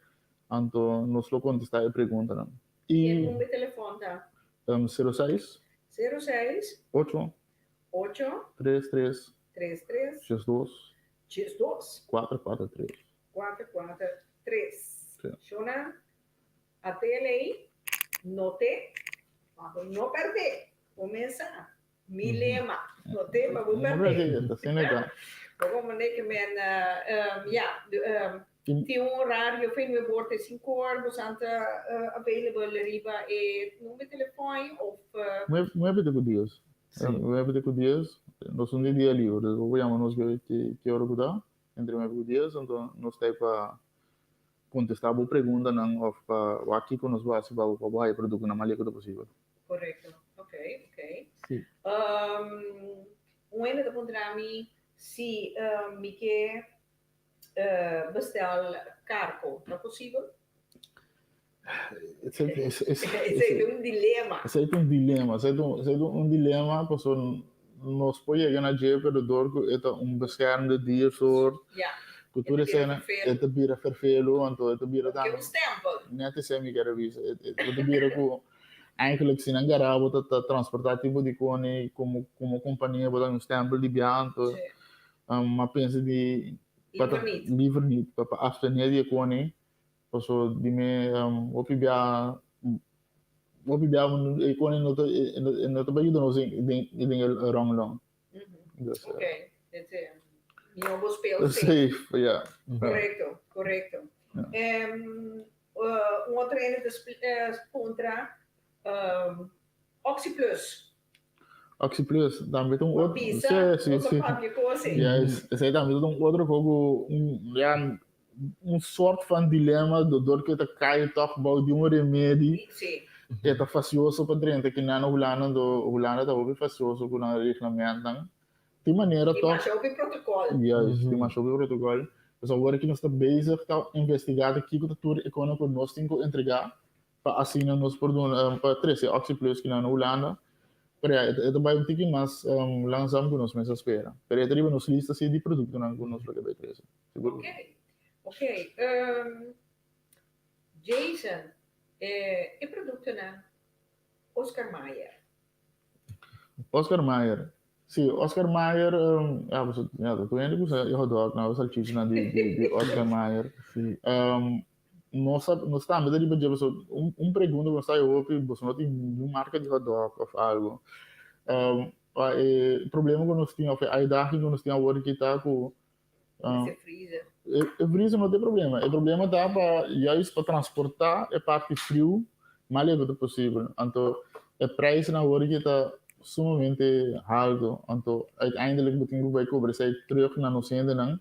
anto nos lo kontestá e preguntanan. E number di telefon ta? 06. 06. 8. 8. 3 3. 3 3. 62. 62. 4 4 3. 4 4 3. Shona, atele ei, note, pa bo no perde. Bo mesa, mi lema, note pa bo perde. Bo como ne ke men, ya, Tin un horario fin nuebe or te sinku or bosan ta available riba e number telefon of. Nuebe te ku dies. Nuebe te ku dies. Nos un di dia liber, dus bo por yama nos ki ora ku ta, entre nuebe ku dies, anto nos ta ei pa kontestá bo preguntanan of pa wak kiko nos por hasi pa bo haya produktonan mas leko ta posibel. Korekto, ok, ok. Un hende ta puntra mi si mi ke bestel karko, ta posibel? Esei ta un dilema. Esei ta un dilema, esei ta un dilema pasobra nos por yega na dje pero dor ku e ta un beschermde diersoort ku tur eseinan e ta bira ferfelu anto e ta bira tambe. Ke un stempel. Net esei mi kere bisa, e ta bira ku eigenlijk si nan gara bo ta transporta tipo di koni komo kompania bo ta un stempel di biaha anto Ma pensa di Liever niet. Liever niet, pa pa abstener di e koni, paso di me hopi bia hopi bia e koni no ta e no ta bai yuda nos den den e rong long. Dus, Oké, dit mihó bo speel safe. Safe, ja. Korekto, korekto. Un otro hende ta puntra Oxyplus. Oxyplus tambe ta un otro. Pisa, sí, sí, sí. Juist, esei tambe ta un otro kos un, ja, un sort van dilema dor ku e ta kai tòg bou di un remedi. Sí. E ta fasioso pa drenta kinan na Hulanda, anto Hulanda ta hopi fasioso ku nan reglamentnan. Tin manera Tin tòg. masha hopi protokòl. Juist, tin masha hopi protokòl. Pues awor aki nos ta bezig ta investigá ta kiko ta tur e kosnan ku nos tin ku entregá pa asina nos por duna pa trece Oxyplus ki nan na Hulanda, pero ya e ta bai un tiki mas langzaam ku nos mes a spera, pero e ta riba nos lista si di produktonan ku nos lo ke bai trece, sigur. Ok, ok, Jason, e produktonan Oscar Mayer. Oscar Mayer, si Oscar Mayer, ya pasobra ya tur hende ku sa e hotdognan o salchichanan di Oscar Mayer, Nos ta nos tambe ta riba dje pasobra un un pregunta ku nos ta haña hopi boso no tin niun marka di hotdog òf algu. Pa e problema ku nos tin òf e uitdaging ku nos tin awor aki ta ku E freezer. E freezer no ta e problema. E problema ta pa juist pa transportá e parti friu mas leu ku ta posibel. Anto e prijsnan awor aki ta sumamente haltu. Anto uiteindelijk bo tin ku bai kobra esei terug na nos hendenan.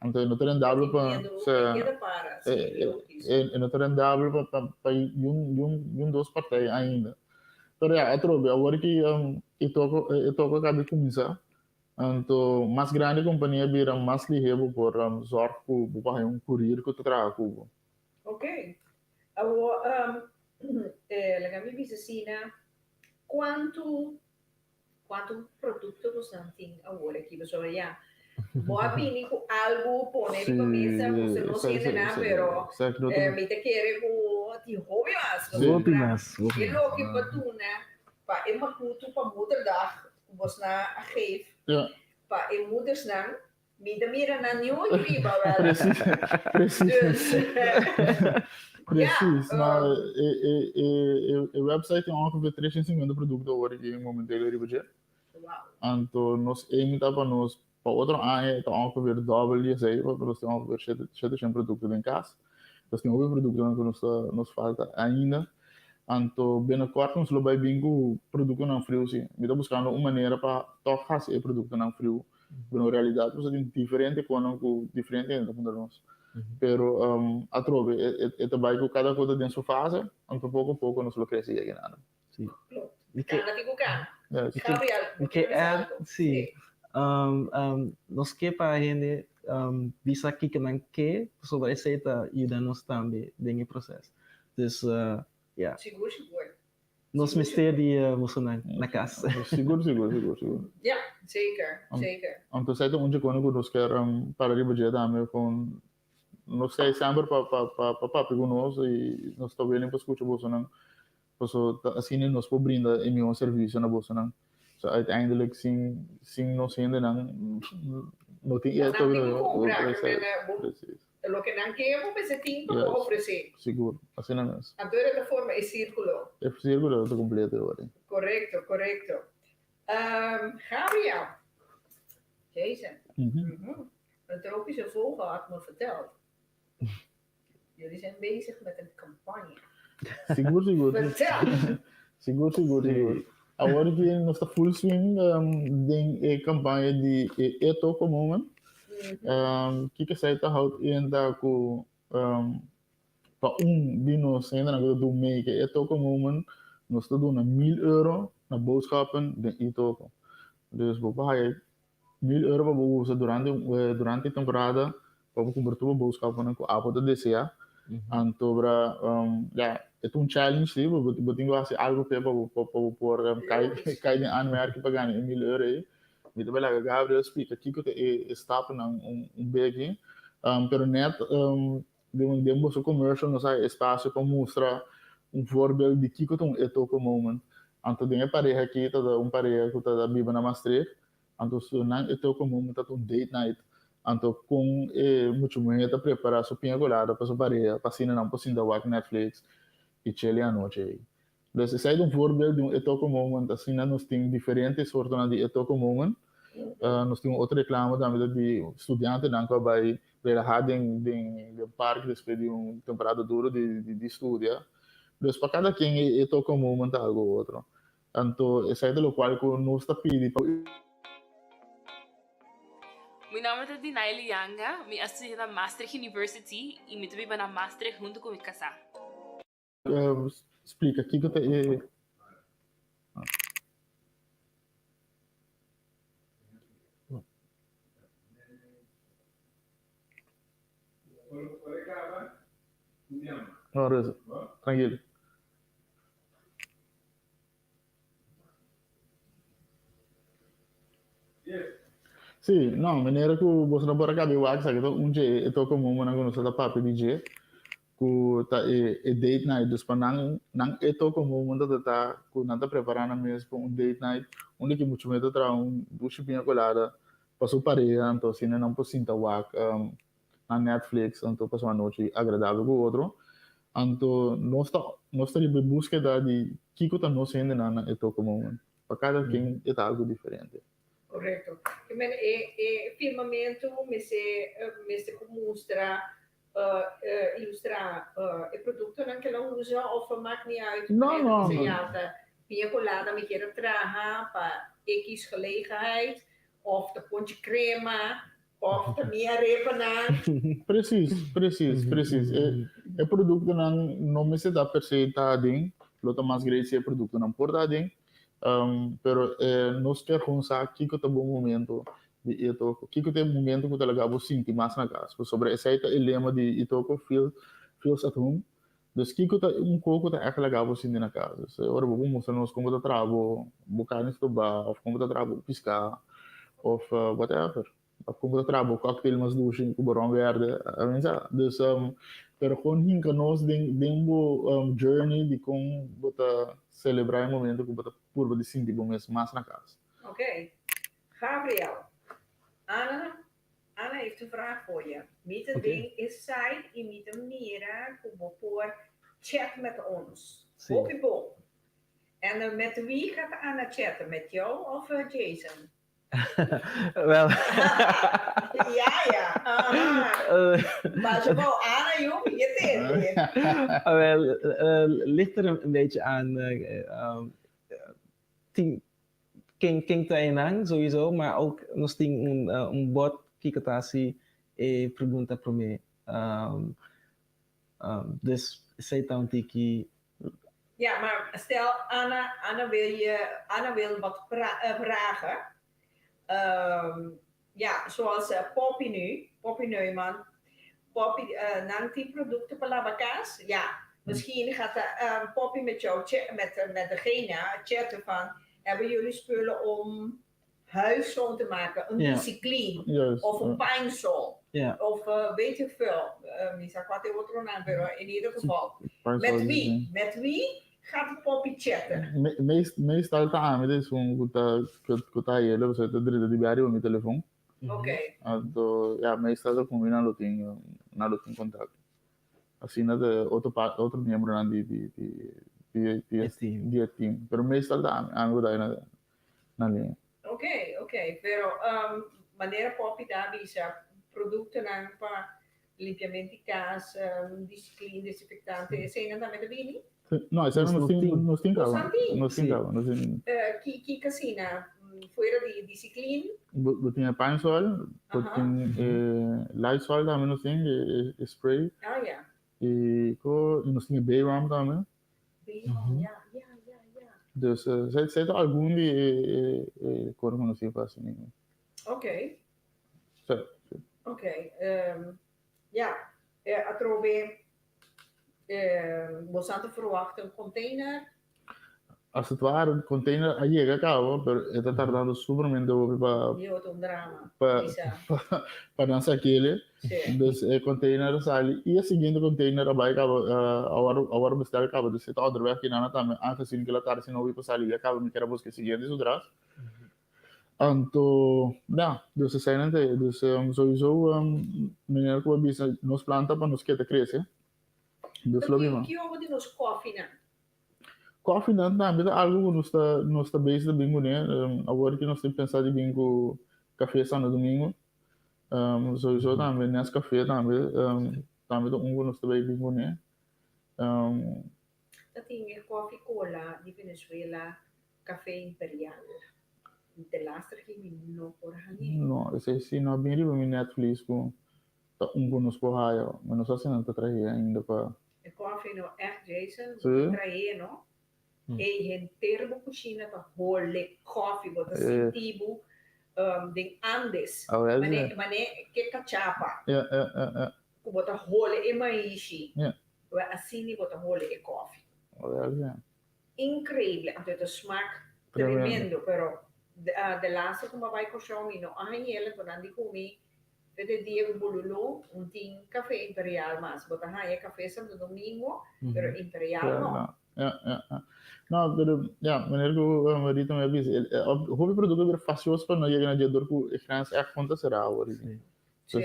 Anto e no ta rendabel pa e no ta rendabel pa pa pa yun yun yun dos partij ainda. Pero ya atrobe awor ki e toko e toko a kaba di kuminsá anto mas grandi kompania bira mas lihé bo por zòrg ku bo por haña un kurir ku ta traha ku bo. Ok. Awor laga mi bisa asina kuantu Cuanto producto bosnan tin awor aki? Pasobra ya, bo a bini cu algo pone riba mesa, boso no siente na, pero mi ta kere cu tin hopi mas. Hopi mas, hopi mas. E loke pa duna pa e makutu pa moederdag cu bosnan a geef pa e moedersnan. Mi ta mira nan niun riba wel. Precies, precies. Dus, Precies. ja, Maar e, e, e, e, e website tin ongeveer 350 producto awor aki momenteel riba dje. Wow. Anto nos aim ta pa nos pa otro aña ta ongeveer dobbel di esei, pa nos tin ongeveer 700 producto den kas. Nos tin hopi productonan ku nos ta nos falta ainda. Anto binnenkort nos lo bai bin ku productonan friu si. Mi ta buskando un manera pa tòg hasi e productonan friu. Pero en realidad nos tin diferente konan ku diferente hende ta puntra nos. Pero atrobe e ta bai ku kada kos ta den su fase, anto poko poko nos lo krese yega nan. Sí. Kana tin ku kana. Yes. Gabriel, Mi ke add, sí. Nos ke pa hende bisa kiko nan ke, pasobra esei ta yuda nos tambe den e proces. Dus, ya. Sigur, sigur. Nos mester di bosonan na kas. Sigur, sigur, sigur, sigur. Ja, zeker, zeker. Anto esei ta un dje kos ku nos kier para riba dje tambe kon nos ta semper pa pa pa papia ku nos i nos ta willing pa skucha bosonan paso ta asina nos por brinda e mihó servisio na bosonan. So uiteindelijk sin sin nos hendenan no tin Nan tin ku kumpra, Precies. Ta loke nan ke bo mester tin pa bo ofresé. Sigur, asina mes. Anto e ta forma e sírkulo. E sírkulo ta kompleto e ora. Korekto, korekto. Gabriel, Jason, een tropische vogel had me verteld. Jullie zijn bezig met een campagne. Sigur, sigur. Vertel! Sigur, sigur, sigur. Awor ki nos ta full swing den e campaña di e Etoko Moment. Kiko esei ta houd in ta ku pa un di nos hendenan ku ta do mee ku e Etoko Moment nos ta duna mil euro na boodschappen den Etoko. Dus bo por haya mil euro pa bo usa durante durante e temporada pa bo kumpra tur bo boodschappennan ku abo ta desea. Anto bra ya e ta un challenge si bo bo tin ku hasi algu p'e pa bo pa bo por kai kai den aanmerking pa gana e mil euro ei. Mi ta bai laga Gabriel splika kiko ta e stapnan un beki pero net den den boso commercial nos a espacio pa mustra un voorbeeld di kiko ta un etoco moment. Anto den e pareha aki ta un pareha ku ta biba na Maastricht Anto su nan e toco moment ta un date night. Anto con e mucho muher ta prepara su piña colada pa su pareha pa asina nan por sinta wak Netflix y chel e anochi ey. Dus esey ta un voorbeeld di un e toco moment. Asina nos tin diferente soortonan di e toco moment. Nos tin un otro reclamo tambe ta di studiantenan cu a bay relaha den den park despues di un temporada duro di studia. Dus pa cada ken e toco moment ta algo otro. Anto esei ta lokual ku nos ta pidi pa. Mi nomber ta Dinaily Yanga, mi a studia na Maastricht University y mi ta biba na Maastricht hunto cu mi casá. Splika kiko ta e. No, rustig. Tranquilo. Sí, no, manera ku boso no por a kabi wak esaki ta un dje e toka momonan ku nos ta papia di dje ku ta e e date night dus pa nan nan e toka momo ta ta ku nan ta prepará nan mes pa un date night unda ki muchu mes ta traha un dushi piña colada pa su pareha anto asina nan por sinta wak na Netflix anto pasa un anochi agradabel ku otro. Anto nos ta nos ta riba e búskeda di kiko ta nos hendenan na e toko moment. Pa kada ken e ta algu diferente. Korekto. I men e e firmamentu mester mester por mustra ilustrá e produktonan ke lo usa òf maak niet uit? No, no, no. Ya ta piña colada mi kier a traha pa X gelegenheid òf ta ponchi krema Of ta mi arepanan. Precies, precies, precies. E, e productonan no mester ta per se ta aden, lo ta mas great si e productonan por ta aden, um, pero eh, nos kier gewoon sa kiko ta bo momento di Itoco, kiko ta e momento ku ta laga bo sinti mas na kas, pasobra esei ta e lema di Itoco, feel, feels at home. Dus kiko ta un ko ku ta ègt laga bo sinti na kas. Dus ora bo por mustra nos kon bo ta traha bo bo karni stobá òf kon bo ta traha bo piská òf whatever. Òf kon bo ta traha bo cocktail mas dushi ku bo ron berde. I mean sa. Dus pero kon hinka nos den den bo journey di kon bo ta selebrá e momento ku bo ta purba di sinti bo mes mas na kas. Ok. Gabriel, Ana. heeft een vraag voor je. Mi ta den e site y mi ta mira cu bo por chat met ons. Hopi bon. En met wie gaat Anna chatten? Met jou of Jason? Wel. Ja, ja. Aha. Maar ze wou Anna, joh, je tende. Wel, ligt er een beetje aan. Tin, ken, ken ta einan, sowieso, maar ook nos tin un, un bot kiko ta hasi e pregunta promé. Um, um, dus esei ta un tiki. Ja, maar stel Anna, Anna wil je, Anna wil wat vragen. Ja, zoals Poppy nu, Poppy Neumann. Poppy, nan tin producten pa laba cas. Ja, misschien gaat de, Poppy met jou, met degene chatten van, hebben jullie spullen om huis schoon te maken? Een Discipline of een Pine-Sol. Of weet ik veel. Mi sa cua ta e otro nan, pero in ieder geval. Met wie? Met wie gaat Poppy chatten? Meestal ta ami ta esun cu ta cu ta hay'e, pasobra ta drenta di bia riba mi telefon. Anto ya meestal ta cu mi nan lo tin nan lo tin contacto. Asina ta otro otro miembronan di di di di di di e team. Pero meestal ta ami ami cu ta na na liña. Ok, ok. Pero manera Poppy ta bisa productonan pa limpiamento di cas, disclean, desinfectante, eseinan tambe ta bini? No, eseinan nos tin, nos tin caba. Nos tin caba, nos tin. Ki, ki casina fuera di Disclean? Bo tin e Pine-Sol, bo tin e Lysol tambe nos tin, e spray. Ah, ya. Y ko, nos tin e Bay Rum tambe. Bay Rum, ya, ya, ya, ya. Dus, esei ta algun di e cosnan cu nos tin pa haci. Ok. Sí. Ok, ja, atrobe boso ta verwacht un container? Als het ware, de container a yega caba, pero e ta tardando supermente hopi pa... Yo, ta un drama, pa, bisa. Pa, pa nan saquele. Sí. Dus e container a sali y e siguiente container a bay caba, a worde bestel caba. Dus e ta onderweg kinan tambe, aangezien cu el a tarda asina hopi pa sali ya caba, mi kier a busca e siguiente su tras. Anto, ya, dus eseinan ta e. Dus souiso manera ku bo a bisa nos plan ta pa nos keda krese. Dus lo bima. Ki obo di nos kòfinan? Kòfinan tambe ta algu ku nos ta nos ta bezig ta bin kuné. Awor ki nos tin pensa di bin ku Café Santo Domingo. Souiso tambe Nescafé tambe tambe ta un ku nos ta bai bin kuné. Ta tin e kòfi kola di Venezuela Café Imperial. De laster ki mi no por hañ'é. No, esei si no a bin riba mi Netflix ku ta un ku nos por haya. Mi no sa si nan ta trah'é ainda pa. E kòfi no ègt Jason, bo ta trah'é no. Ey henter bo kushina ta hole kòfi, bo ta sinti bo den Andes. Mane mane ke kachapa ku bo ta hole e maishi, asina bo ta hole e kòfi. Increíble, anto e ta smaak tremendo, pero de laatste cu mi a bay Corsou mi no a hañ'el, anto nan di cu mi fete dia cu Bululu un tin Café Imperial mas, bo ta haña Café Santo Domingo, pero Imperial no. Ja, ja, ja. No, pero ja, manera cu Rita mi a bisa, hopi producto a bira facioso pa no yega na dje dor cu e grens echt con ta cera awor. Dus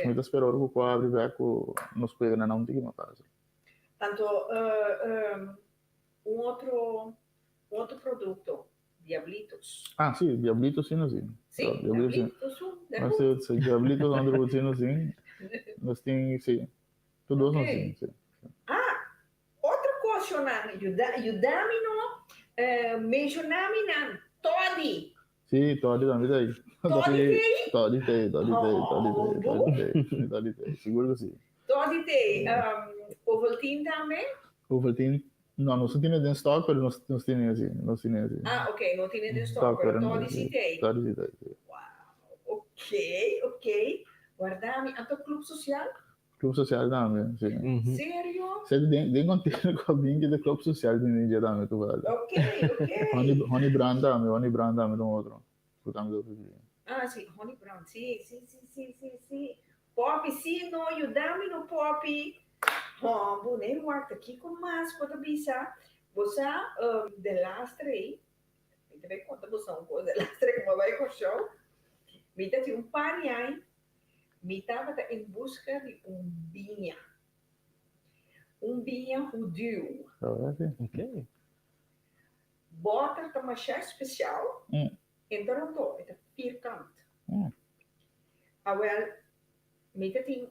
mi ta spera ora cu cu a habri bek cu nos por yega na nan un tiki mas facil. Anto Un otro un otro producto, Diablitos. Ah, sí, Diablitos sí nos tin. Sí, Diablitos un, de goed. Sí, sí, Diablitos un de sí nos tin. Nos tin, sí. Tur dos nos tin, sí. Ah, otro cos nan, yuda, yuda mi no, menciona mi nan, Toddy. Sí, Toddy tambe ta ahí. Toddy ta ahí? Toddy ta ahí, Toddy ta ahí, Toddy ta ahí, Toddy ta ahí, Toddy ta ahí, sigur cu sí. Toddy ta ahí. Ovaltine tambe? Ovaltine, no, nos no tiene den stock, pero nos, nos tiene sí, nos tiene sí. Ah, ok, no tiene den stock, pero Toddy sí ta ahí. Toddy sí ta ahí, sí. Wow, ok, ok. Warda mi, anto Club Social? Club Social tambe, sí. Serio? Sí, den, den container cu a bin ki ta Club Social tin den dje tambe tu vale. Ok, ok. Honey, Honey Brand tambe, Honey Brand tambe ta un otro cu tambe ta ofreci. Ah, sí, Honey Brand, sí, sí, sí, sí, sí, sí. Poppy, sí, no, yuda mi no, Poppy. Hombo, nee, wak, kiko mas bo ta bisa? Bo sa, de laatste rei, mi ta bay conta boso un cos, de laatste rei cu bo a bay Corsou, mi ta tin un par di aña. Mi tabata en buska di un biña. Un biña hudiu. Okay. Bòter ta masha spesial. En ta rondó, e ta firkant. Awèl, mi ta tin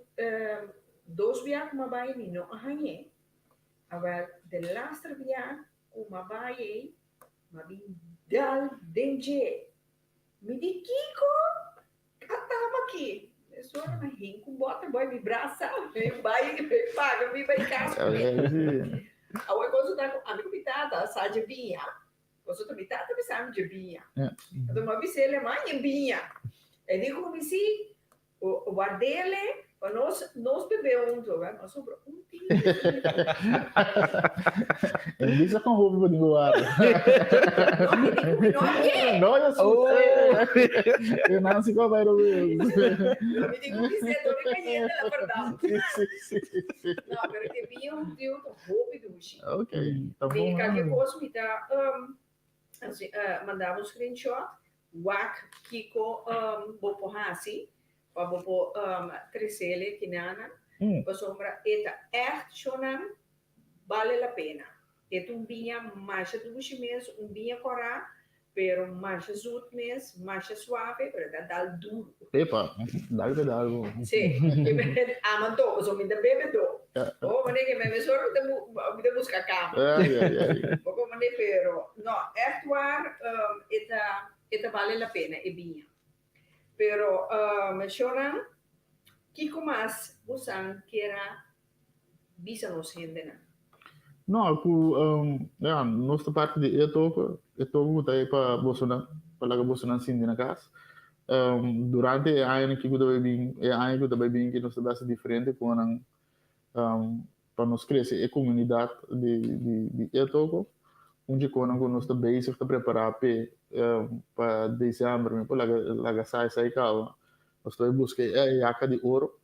dos bia ku mi a bai, mi no a hañ'é. Awèl, de laster bia ku mi a bai ei, mi a bin dal den dje. Mi di, Kiko? Atama aki. Mesora mi hin ku bòter bai mi brasa, mi bai, mi paga, mi bai kas ku mi. Awor kos ta ku ami ku mi tata sa dje biña. Pasobra mi tata bisa mi dje biña. Anto mi a bis'el, Ma ñe biña. E di ku mi si, ward'el pa nos nos bebe hunto. Wèl, nos sobra un tiki di biña. E no bisa kon hopi bo tin ku warda. No, e di ku mi no a ke. No, yo sí sé. E nan si ku a bai robes. Mi di ku mi sé, dor di kayente la bèrdat. Sí, sí, sí. No, pero e biña hudiu ta hopi dushi. Ok, ta bon. Mi kalke kos mi ta manda bo un screenshot, wak kiko bo por hasi pa bo por tresele kinana, pasobra e ta ègt shownan bale la pena. E ta un biña masha dushi mes, un biña kòrá, pero masha zoet mes, masha suave, pero e ta dal duru. Epa, dal pe dal bo. Sí, mi ama anto, pasobra mi ta bebe do. Oh, manera ke mi mesora mi ta mi ta buska kama. Ai, ai, ai. Poko manera, pero no, ègt waar e ta e ta bale la pena e biña. Pero shownan, kiko mas bosan kier a bisa nos hendenan? No, ku ya, nos ta parti di e toko, e toko ku ta ei pa bosonan, pa laga bosonan sinti na kas. Durante e añanan aki ku ta bai bin, e aña ku ta bai bin aki nos ta bai hasi diferente konan pa nos krese e komunidat di di di e toko. Un dje konan ku nos ta bezig ta prepará p'e pa desèmber, mi por laga laga sa esei kaba. Nos ta bai buska e yaka di oro.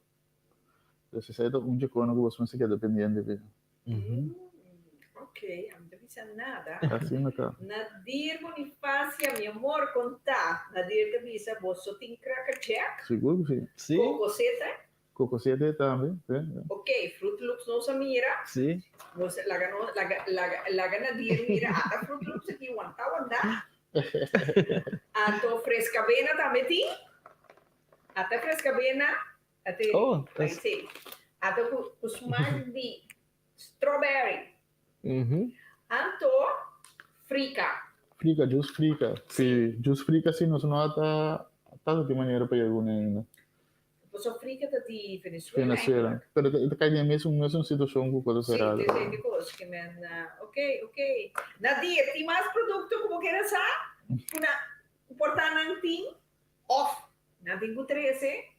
Dus esei ta un dje kono ku bos mester keda pendiente pe. Ok, ami ta bisa nada. Asina ta. Nadir Bonifacia, mi amor, kon ta? Nadir ta bisa, boso tin Cracker Jack? Sigur ku si. Si. Cocosete? Cocosete tambe, si. Ok, Fruit Loops nos a mira. Si. Nos laga nos, laga, laga, laga Nadir mira ata Fruit Loops aki wanta wanta. Anto Frescavena tambe tin. Ata Frescavena Ate, Oh, ay, sí. Ata ku, ku smaak di strawberry. Mhm. Anto, frika. Frika, juice frika. Sí, juice frika sí nos no ta ta di manera pa yega kuné ainda. Pasobra frika ta di Venezuela. Venezuela. Pero ta kai den e mesun mesun situashon ku Kota Sí, Cerrado. te sei di kos ke men, ok, ok. Nadir, tin mas produkto ku bo kere sa? Ku na, ku por ta nan tin? Of nan tin ku trese.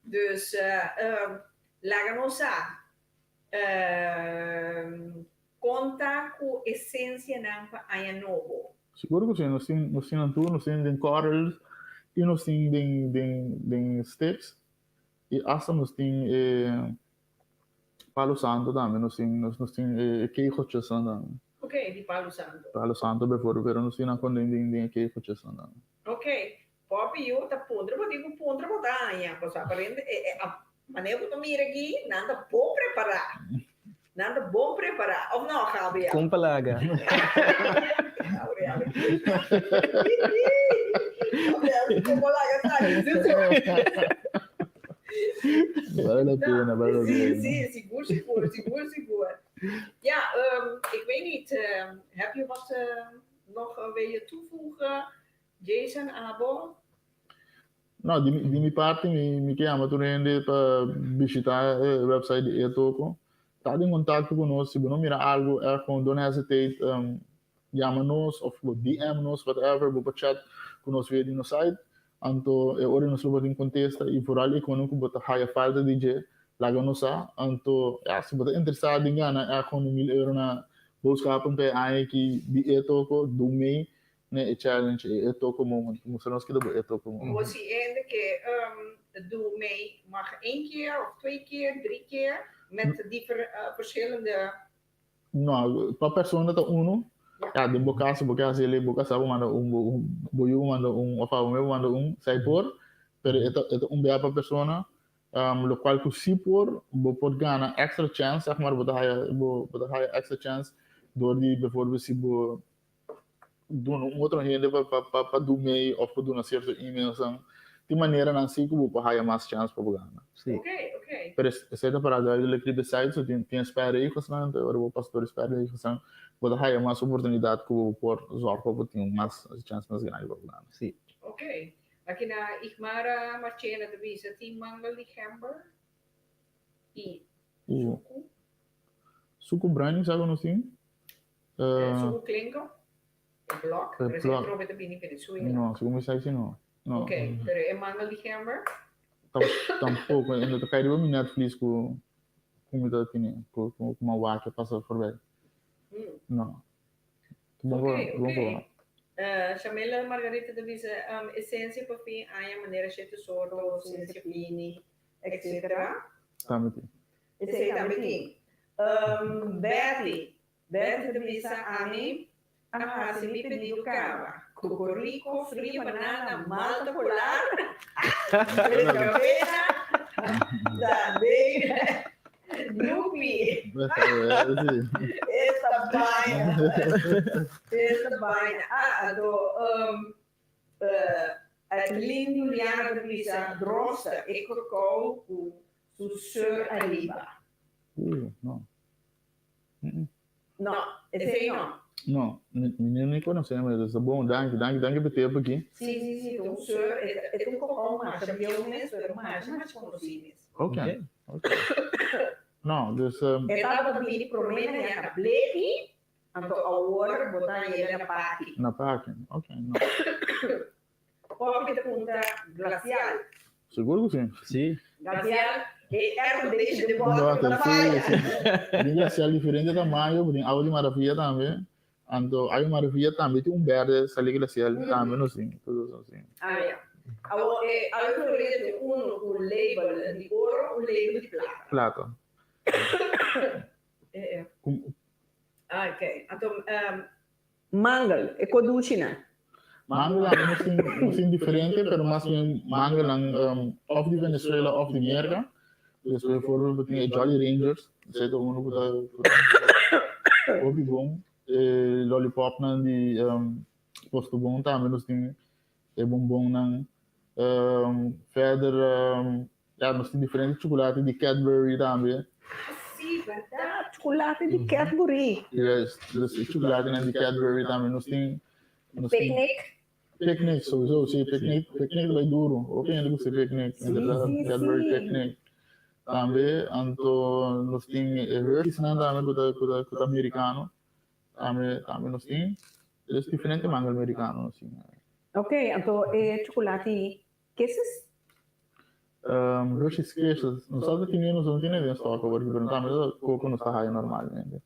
Dus laga nos sa kon ta ku esensianan pa aña nobo. Sigur ku si, nos tin nos tin nan tur, nos tin den korrels i nos tin den den den sticks i asta nos tin e palo santo tambe nos tin nos nos tin e kegeltjesnan tambe. Ok, di palo santo. Palo santo bijvoorbeeld, pero nos tin nan kon den den den e kegeltjesnan tambe. Ok, Poppy yu ta puntra bo tin ku puntra bo ta haña, pasobra aparente e e a manera ku ta mira aki nan ta bon prepará, nan ta bon prepará, òf no Gabriel? Kon palaga. Gabriel Gabriel kon palaga sa aki zuzu. Bale la pena, bale la Sí, pena. sí, sigur, sigur, sigur, sigur. Ja, ik weet niet, heb je wat nog wil je toevoegen? Jason, abo? No, di mi, di mi parti mi, mi ke yama tur hende pa bishita e website di Etoko. Ta den kontakto ku nos, si bo no mira algu erg gewoon don't hesitate, um, yama nos of bo DM nos, whatever, bo por chat ku nos via di nos site. Anto e ora nos lo por tin kontesta i vooral e kono ku bo ta haya falta di dje, laga nos sa. Anto, ya, si bo ta interesá den gana erg gewoon un mil euro na boodschappen pa e aña aki di Etoko, doe mee. Ne e challenge e e toko moment. Mustra nos kita bo e toko moment. Bo si hende ke doe mee mag één keer of twee keer, drie keer met verschillende. No, pa persona ta uno. Ja, den bo caso bo ke hasi elei bo casa bo manda un, bo bo yu manda un of abo mes bo manda un, sai por, pero e ta e ta un bia pa persona. Um, locual cu si por, bo por gana extra chance, zeg maar, bo ta haya, bo, bo ta haya extra chance door di bijvoorbeeld si bo duna un otro hende pa, pa, pa, pa do mee of pa duna cierto emails dan. Tin maneranan si cu bo por haya mas chance pa bo gana. Si. Ok, ok. Pero esey ta para duidelijk riba e site, so tin, tin spelregelsnan, entonces ora bo pasa door e spelregelsnan, bo ta haya mas oportunidad cu bo por zorg pa bo tin mas chance mas grandi pa bo gana. Si. Ok. Aki na Igmara Marchena ta bisa tin mangel di gember y suku. Suku bruin sa ku nos tin? Suku klinko, e blok, pero esei atrobe ta bini Venezuela. No, segun mi sa si no. No. Ok, pero e mangel di gember? Tampoco, e no ta kai riba mi netvlies ku ku mi ta tene, ku ku mi a wak a pasa forbij. No. Bon Ok, bon ok. bon. Shamela Margarita ta bisa esencia pa fin aña manera shete sorto, esencia fini, etc. Tambe tin. Esei tambe tin. Betty, Betty ta bisa ami a hasi mi pedido caba. Cocorico, fria banana, malta polar, fresca pena, tambe Yupi. Esta baina. Esta baina. Ah, anto um, uh, Adeline Juliana ta bisa drosta e cacao cu su sur ariba. No. No, esei no. No, mi mi ni conoce maar dus bon, danki, danki, danki pa tep aki. Si, si, si, ta un sur, e ta un cacao masha bieu mes, pero masha, masha conoci mes. Ok, ok. No, dus. E tabata bini prome na ya na bleki, anto awor bo ta yega na paki. Na paki, ok, no. Poppy ta punta glacial. Sigur ku si. Si. Glacial e air condition di bòter ta faya. Si, si. Tin glacial diferente tamaño, bo tin Agua di Maravilla tambe. Anto Agua di Maravilla tambe tin un berde sali glacial tambe nos tin. Tur nos tin. Ah ya. Awor e Agua di Maravilla tin uno ku label di oro, un label di plata. Plata. E e. Ah ok. Anto Mangel, e koduchinan. Mangelnan nos tin, nos tin diferente, pero mas bien mangelnan um, of di Venezuela of di Merca. Dus bijvoorbeeld we tin e Jolly Rangers, esei ta uno ku ta ku ta hopi bon. E lollipopnan di um, Postobon tambe nos tin e bonbonnan. Um, verder um, Ja, nos tin diferente chocolate di Cadbury tambe. Sí, berdad. Chocolate di Cadbury. Yes, dus e chocolatenan di Cadbury tambe nos tin. Nos tin Picnic. Picnic, sowieso, sí, picnic, picnic ta bai duro. Hopi hende gusta picnic, Sí, inderdaad, sí, Cadbury sí. picnic. Tambe, anto nos tin e Hershey'snan tambe ku ta ku ta ku ta americano. Tambe, tambe nos tin. Dus diferente mangel americano nos tin. Ok, anto e chocolate Kisses? Um, Hershey's Kisses. Nos sa tin nos no tiene den stock awor, pero tambe ta koko nos ta haya normalmente.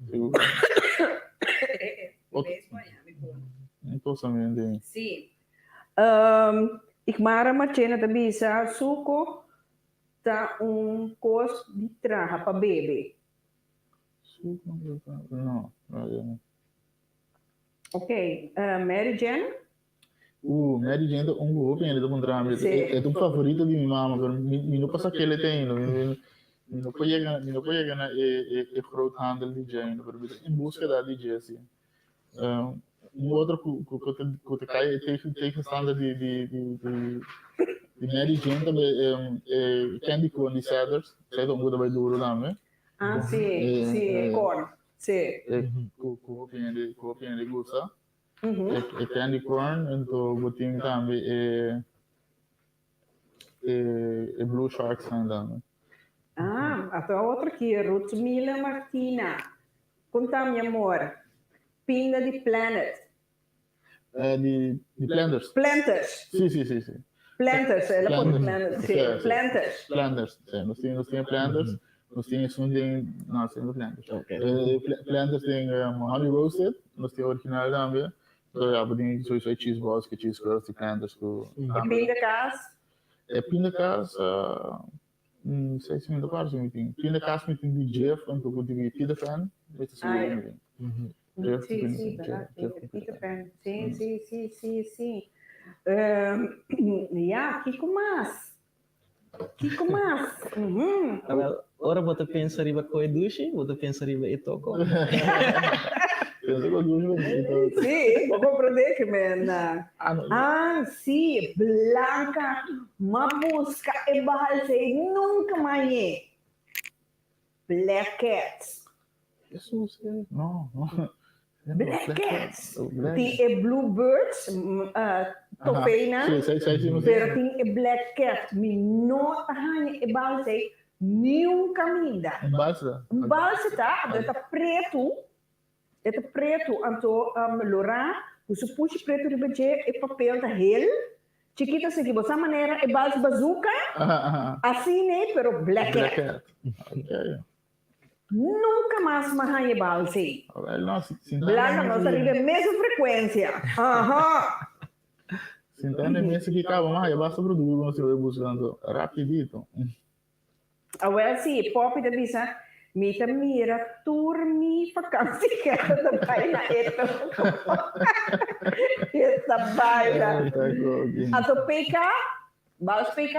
Sigur. Tosamente. Sí. Um, Igmara Marchena ta bisa, suco ta un cos di traha pa bebe. Suco, no, no, no. Ok, uh, Mary Jane? Mary Jane ta un ku hopi hende ta puntra mi. Sí. E ta un favorito di mi mama, pero mi, mi no pasa kele te ainda. Mi, mi, mi no por yega, mi no por yega na e, e, e groothandel di dje ainda, pero mi ta en búskeda di dje, sí. Uh, un otro ku, ku, ku, te, ku te kai tegen, tegenstander di, di, di, di, di Mary Jane tambe, um, e candy corn di Sadders. Esei ta un ku ta bai duro tambe. Ah, sí, Eh, sí, eh, corn, sí. E, ku, ku hopi hende, ku hopi hende gusta. E candy corn, anto bo tin tambe e e e blue sharks nan tambe. Ah, ato a otro aki, Ruthmila Martina. Konta mi amor, pinda di Planet. Eh, di di Planters. Planters. Si, si, si, si. Planters, el a pone Planters, si, Planters. Planters, si, nos tin nos tin Planters, nos tin esun den, no, nos tin Planters. Planters tin honey roasted, nos tin original tambe, pero ya bo tin sowieso e cheese balls ku cheese curls di Planters ku. E pindakaas? E pindakaas, sei si mi ta parse mi tin, pindakaas mi tin di Jif anto ku di Peter Pan, mi ta sigur mi tin. Sí, sí, verdad. Peter Pan. Sí, sí, sí, sí, sí. Ja, kiko mas? Kiko mas? Mhm. Awel, ora bo ta pensa riba koe dushi, bo ta pensa riba e toko. Pensa koe dushi, bo pensa e toko. Sí, bo comprende ke men. Ah, sí, Blanca, m'a buska e balsa ei nunka mañe. Black Cats. Jesus, no, no. Black Cats. Tin e Bluebirds, tofeinan, pero tin e Black Cat. Mi no ta haña e balsa ei niun kaminda. Un balsa? Un balsa ta, anto e ta pretu, e ta pretu, anto lorá ku su pushi pretu riba dje, e papel ta hel chikito asina. Bo sa manera e balsa bazooka? Asina ei, pero Black Cat. Black Cat, okay. Nunca mas m'a haña e bals ei. Blanca nos ta riba e mesun frecuencia. Aha! Sinta na e mesa ki caba m'a haña basta producto cu nos tin busca anto rapidito. Awel si, Poppy ta bisa, mi ta mira tur mi vakantie geld ta bai na e toko. E ta bai na. Anto PK, bals PK?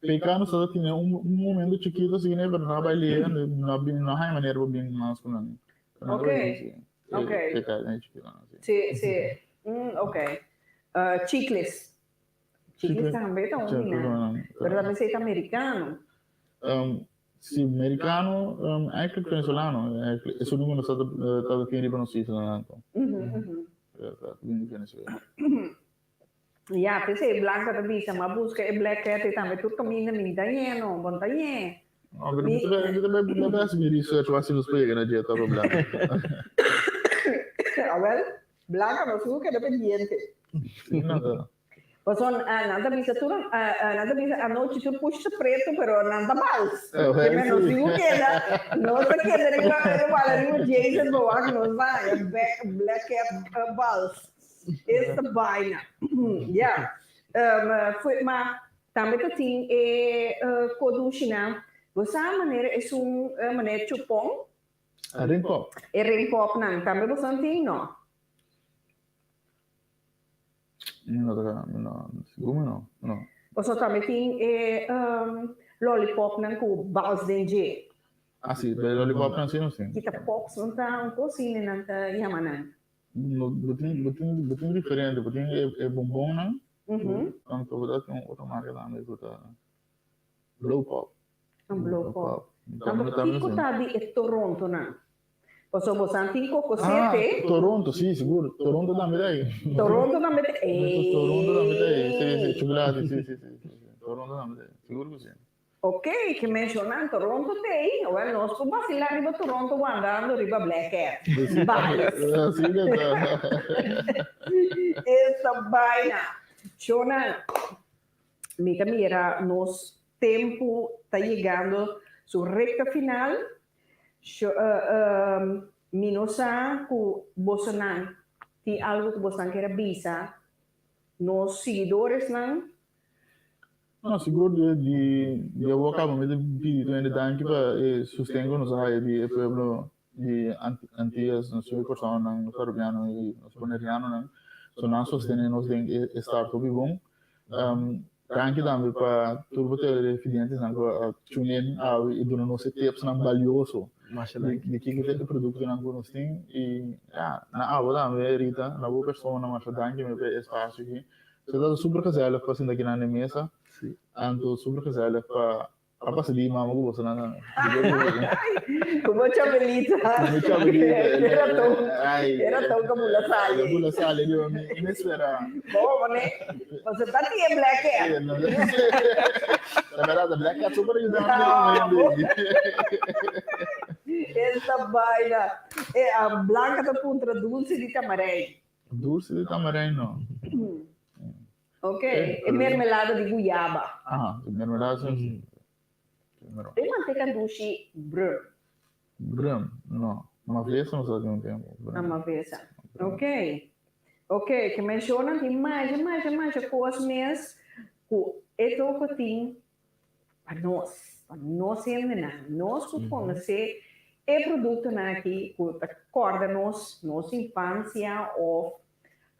PK nos tabata tene un un momento chikito así ne, pero no a bai liga, no a bin, no a haña manera pa bin mas ku nan. Pero nan Ok, tabata bin sí. ok. PK den chikito nan sí. Sí, sí. Ok. Chicles. Chicles tambe ta un di nan. Pero tambe esei ta mericano. Sí, mericano, eigenlijk venezolano. Eigenlijk, esun ku nos tabata tin riba nos isla nan anto. Ta bin di Venezuela. Ya, p'esei Blanca ta bisa, m'a busca e Black Cat ei tambe tur caminda mi ta yeno, bon ta yen. No, pero mi ta mi ta mi ta haci mi research wak si nos por yega na dje ta Blanca. Awel, Blanca nos tin cu keda pendiente. Sí, no ta. Pasobra nan ta bisa tur, nan ta bisa anochi tur push ta preto, pero nan ta bals. Awel, sí. Nos tin cu keda, nos ta keda riba, riba riba Jason pa wak nos ta haña Black Cat bals. Esta baina. Ya. Fue, ma tambe ta tin e kodushinan. Bo sa manera esun manera chupon? A ring pop. E ring popnan. Tambe bo san tin, no? Mi no ta, no, sigur mi no, no. Pasobra tambe tin e lollipopnan ku bals den dje. Ah, si, e lollipopnan si nos tin. Kita pops nan ta un kos asina nan ta yama nan. No, bo tin, bo tin, bo tin diferente, bo tin e, e bonbonnan, anto bo ta tin un otro marca tambe ku ta Blow Pop. Un Blow Pop. Anto kiko ta di e Torontonan? Pasobra bo san tin kokosete. Ah, Toronto, si, sigur. Toronto tambe ta ei. Toronto tambe ta ei. Toronto tambe ta ei, si, si, chocolate, si, si, si, si. Toronto tambe ta ei, sigur ku si. Ok, ke menshonan Toronto t'ei, awel nos por basila riba Toronto wandando riba Black Cat. Bais. Esta baina. Shona, mi ta mira nos tempu ta yegando su recta final. Mi no sa ku bosonan tin algu ku bosonan kier a bisa nos siguidoresnan. No, sigur di di di awor kaba mi ta pidi tur hende danki pa e sosten ku nos a haya di e pueblo di Antillas, nos tur Kòrsounan, nos Arubiano i nos Bonerianonan. So nan a sostene nos den e start hopi bon. Danki tambe pa tur bo televidentesnan ku a tune in awe i duna nos e tipsnan balioso di kiko ta e produktonan ku nos tin. I ya, na abo tambe Rita, na bo persona masha danki mi pa e espasio aki. Se ta super gezellig pa sinta kinan den mesa. Anto super gezellig pa a pasa di mama ku boso nan. Ku bo chabelita. Ku mi chabelita. Era ton. Era ton ka bula sali. Bula sali di mi inespera. Bo mane. Boso ta tin e black cat. La verdad, black cat super yuda. Esta vaina. E Blanca ta puntra dulce di tamarijn. Dulce di tamarijn no. Ok, e mermelada di guyaba. Aha, e mermelada si. E manteca dushi brum. Brum, no. Mavesa nos a tin un tempo. Ah, mavesa. Ok. Ok, ke menshonan tin masha, masha, masha kos mes ku e toko tin pa nos, pa nos hendenan, nos ku konosé e produktonan aki ku ta kòrda nos, nos infansia òf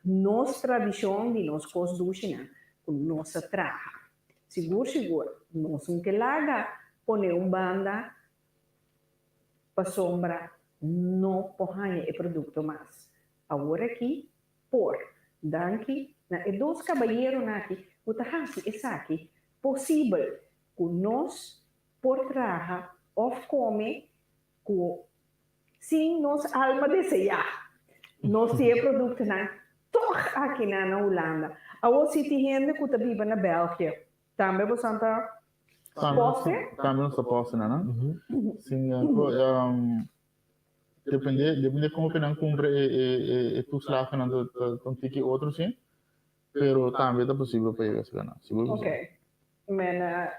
nos tradishon di nos kos dushinan ku nos a traha. Sigur sigur nos no ke laga pone un banda pasobra no por haña e produkto mas. Awor aki por. Danki na e dos kabayeronan aki ku ta hasi esaki posibel ku nos por traha òf kome ku sin nos alma deseá. Nos tin e produktonan tòg akinan na Hulanda. Awor si tin hende ku ta biba na België, tambe boso ta poste? Tambe nos ta poste nan. Sin depende depende kon ku nan kumpra e toeslagennan ta un tiki otro si, pero tambe ta posibel pa yega esaki nan, sigur ku si. Oke. Men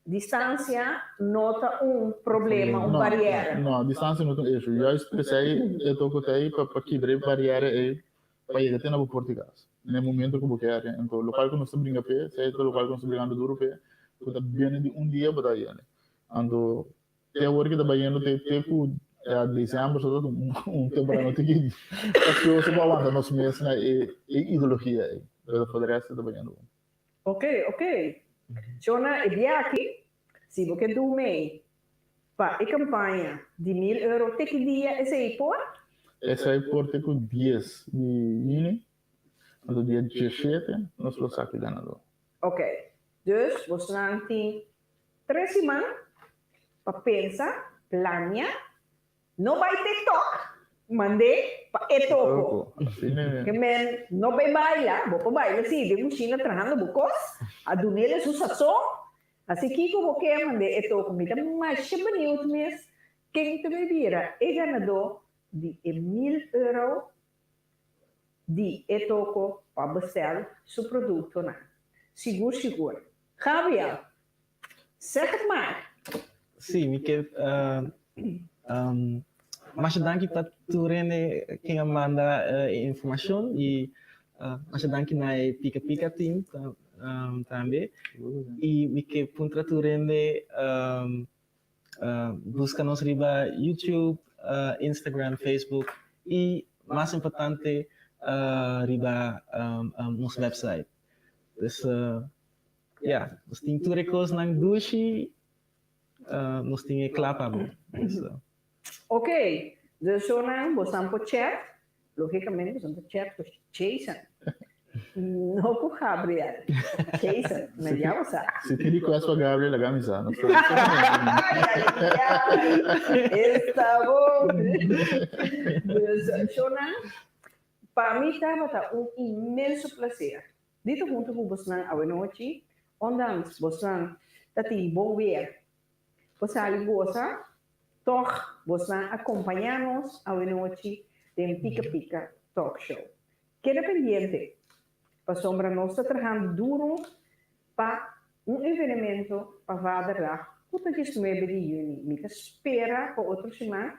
Distancia no ta un problema, un bariera. No, distancia no ta un issue. Juist p'esei e toko ta ei pa kibra e bariera ei pa yega te na bo porta di cas. Na e momento ku bo kier. Anto lokual ku nos ta bringa p'e, esei ta lokual ku nos ta bringando duro p'e, ku ta biene di un dia bo ta yende. Anto te awor ke ta bayendo te te ku ya december so ta un temporada no tin pasioso pa wanta nos mes na e ideologia ei. Pero for de resto ta bayendo bon. Ok, ok. Shona, e dia aki, si bo ke du mei pa e kampaña di mil euro, te ki dia esei por? Esei por te ku dies di yüni, anto dia diesshete nos lo sa ki ganadó. Ok, dus bosnan tin tres siman pa pensa, plania No bai TikTok, mand'é pa e toko. Ke men no bai baila, bo por baila si, den kushina trahando bo kos, a dun'el su sazon, asi kiko bo ke mand'é e toko. Mi ta masha beniut mes ken ta bai bira e ganadó di e mil euro di e toko pa bestel su produktonan. Sigur sigur. Gabriel, Zeg het maar. Sí, mi ke masha danki pa tur hende ken a manda e informashon i masha danki na e Pika Pika team tambe. I mi ke puntra tur hende buska nos riba YouTube, Instagram, Facebook i mas importante riba nos website. Dus Ya, nos tin tur e kosnan dushi, nos tin e kla pa bo. Ok, dus zonan bosan por chat, logicamente bosan ta chat ku Jason, no ku Gabriel, Jason, men ya bo sa. Si tin request pa Gabriel laga mi sa. Esta bon. Dus zonan, pa mi tabata un inmenso placer Di ta huntu ku bosnan awenochi, ondanks bosnan ta tin bon weer. Bo sali gosa, tòg bosnan a kompañá nos awenochi den Pika Pika Talk Show. Keda pendiente, pasobra nos ta trahando duru pa un evenemento pa Vaderdag ku ta diesnuebe di yüni. Mi ta spera pa otro siman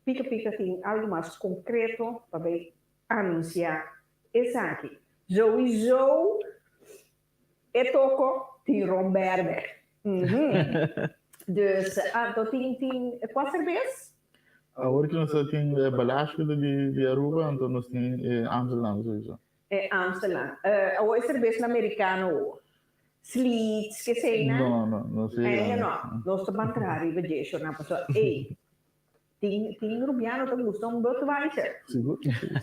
Pika Pika tin algu mas konkreto pa bai anunsiá Esaki. Sowieso e toko tin ron berde. Dus anto tin tin kua serbes? Awor ki nos ta tin e Balash ku ta di di Aruba anto nos tin e Amsterdam sowieso. E Amsterdam. Awor e serbesnan merikano ho? Slits kesei nan? No no no si. Ainda no. Nos ta ban traha riba dje shornan pasobra ey Tin tin rubiano ta gusta un Budweiser. Sigur.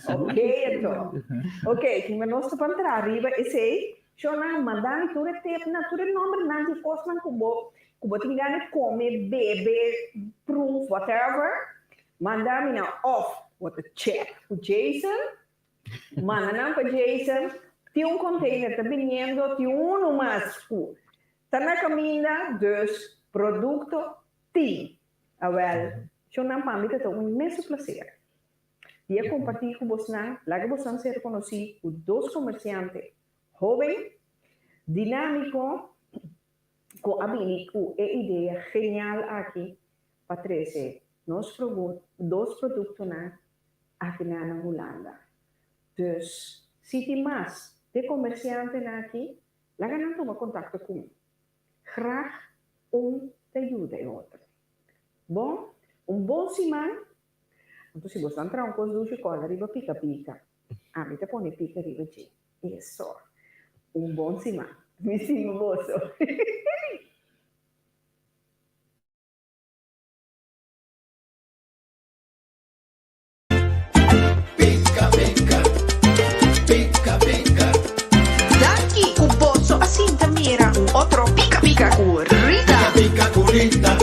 Ok anto. Ok, tin nos ta pan traha riba esei. Shona manda mi tur e tepnan, tur e nombernan di kosnan ku bo ku bo tin gana kome, bebe, proef, whatever. Manda mi nan of bo ta chat ku Jason, manda nan pa Jason, tin un container ta biniendo, tin unu mas ku ta na kaminda, dus produkto tin. Awel, shonnan pa mi ta ta un inmenso placer di a comparti cu bosnan, laga bosnan ser conoci cu dos comerciante hoben, dinamico, cu a bini cu e idea genial aki pa trece nos dos productonan aki na na Hulanda. Dus, si tin mas de comerciantenan aki, laga nan tuma contacto cu mi. Graag un ta yuda e otro. Bon, un bon siman. Anto si boso a traha un kos dushi kòrda riba pika pika. Ami ta pone pika riba dje. Eso. Un bon siman. Mi stima boso. Pika pika, pika pika. Danki ku boso a sinta mira un otro Pika Pika ku Rita. Pika pika ku Rita.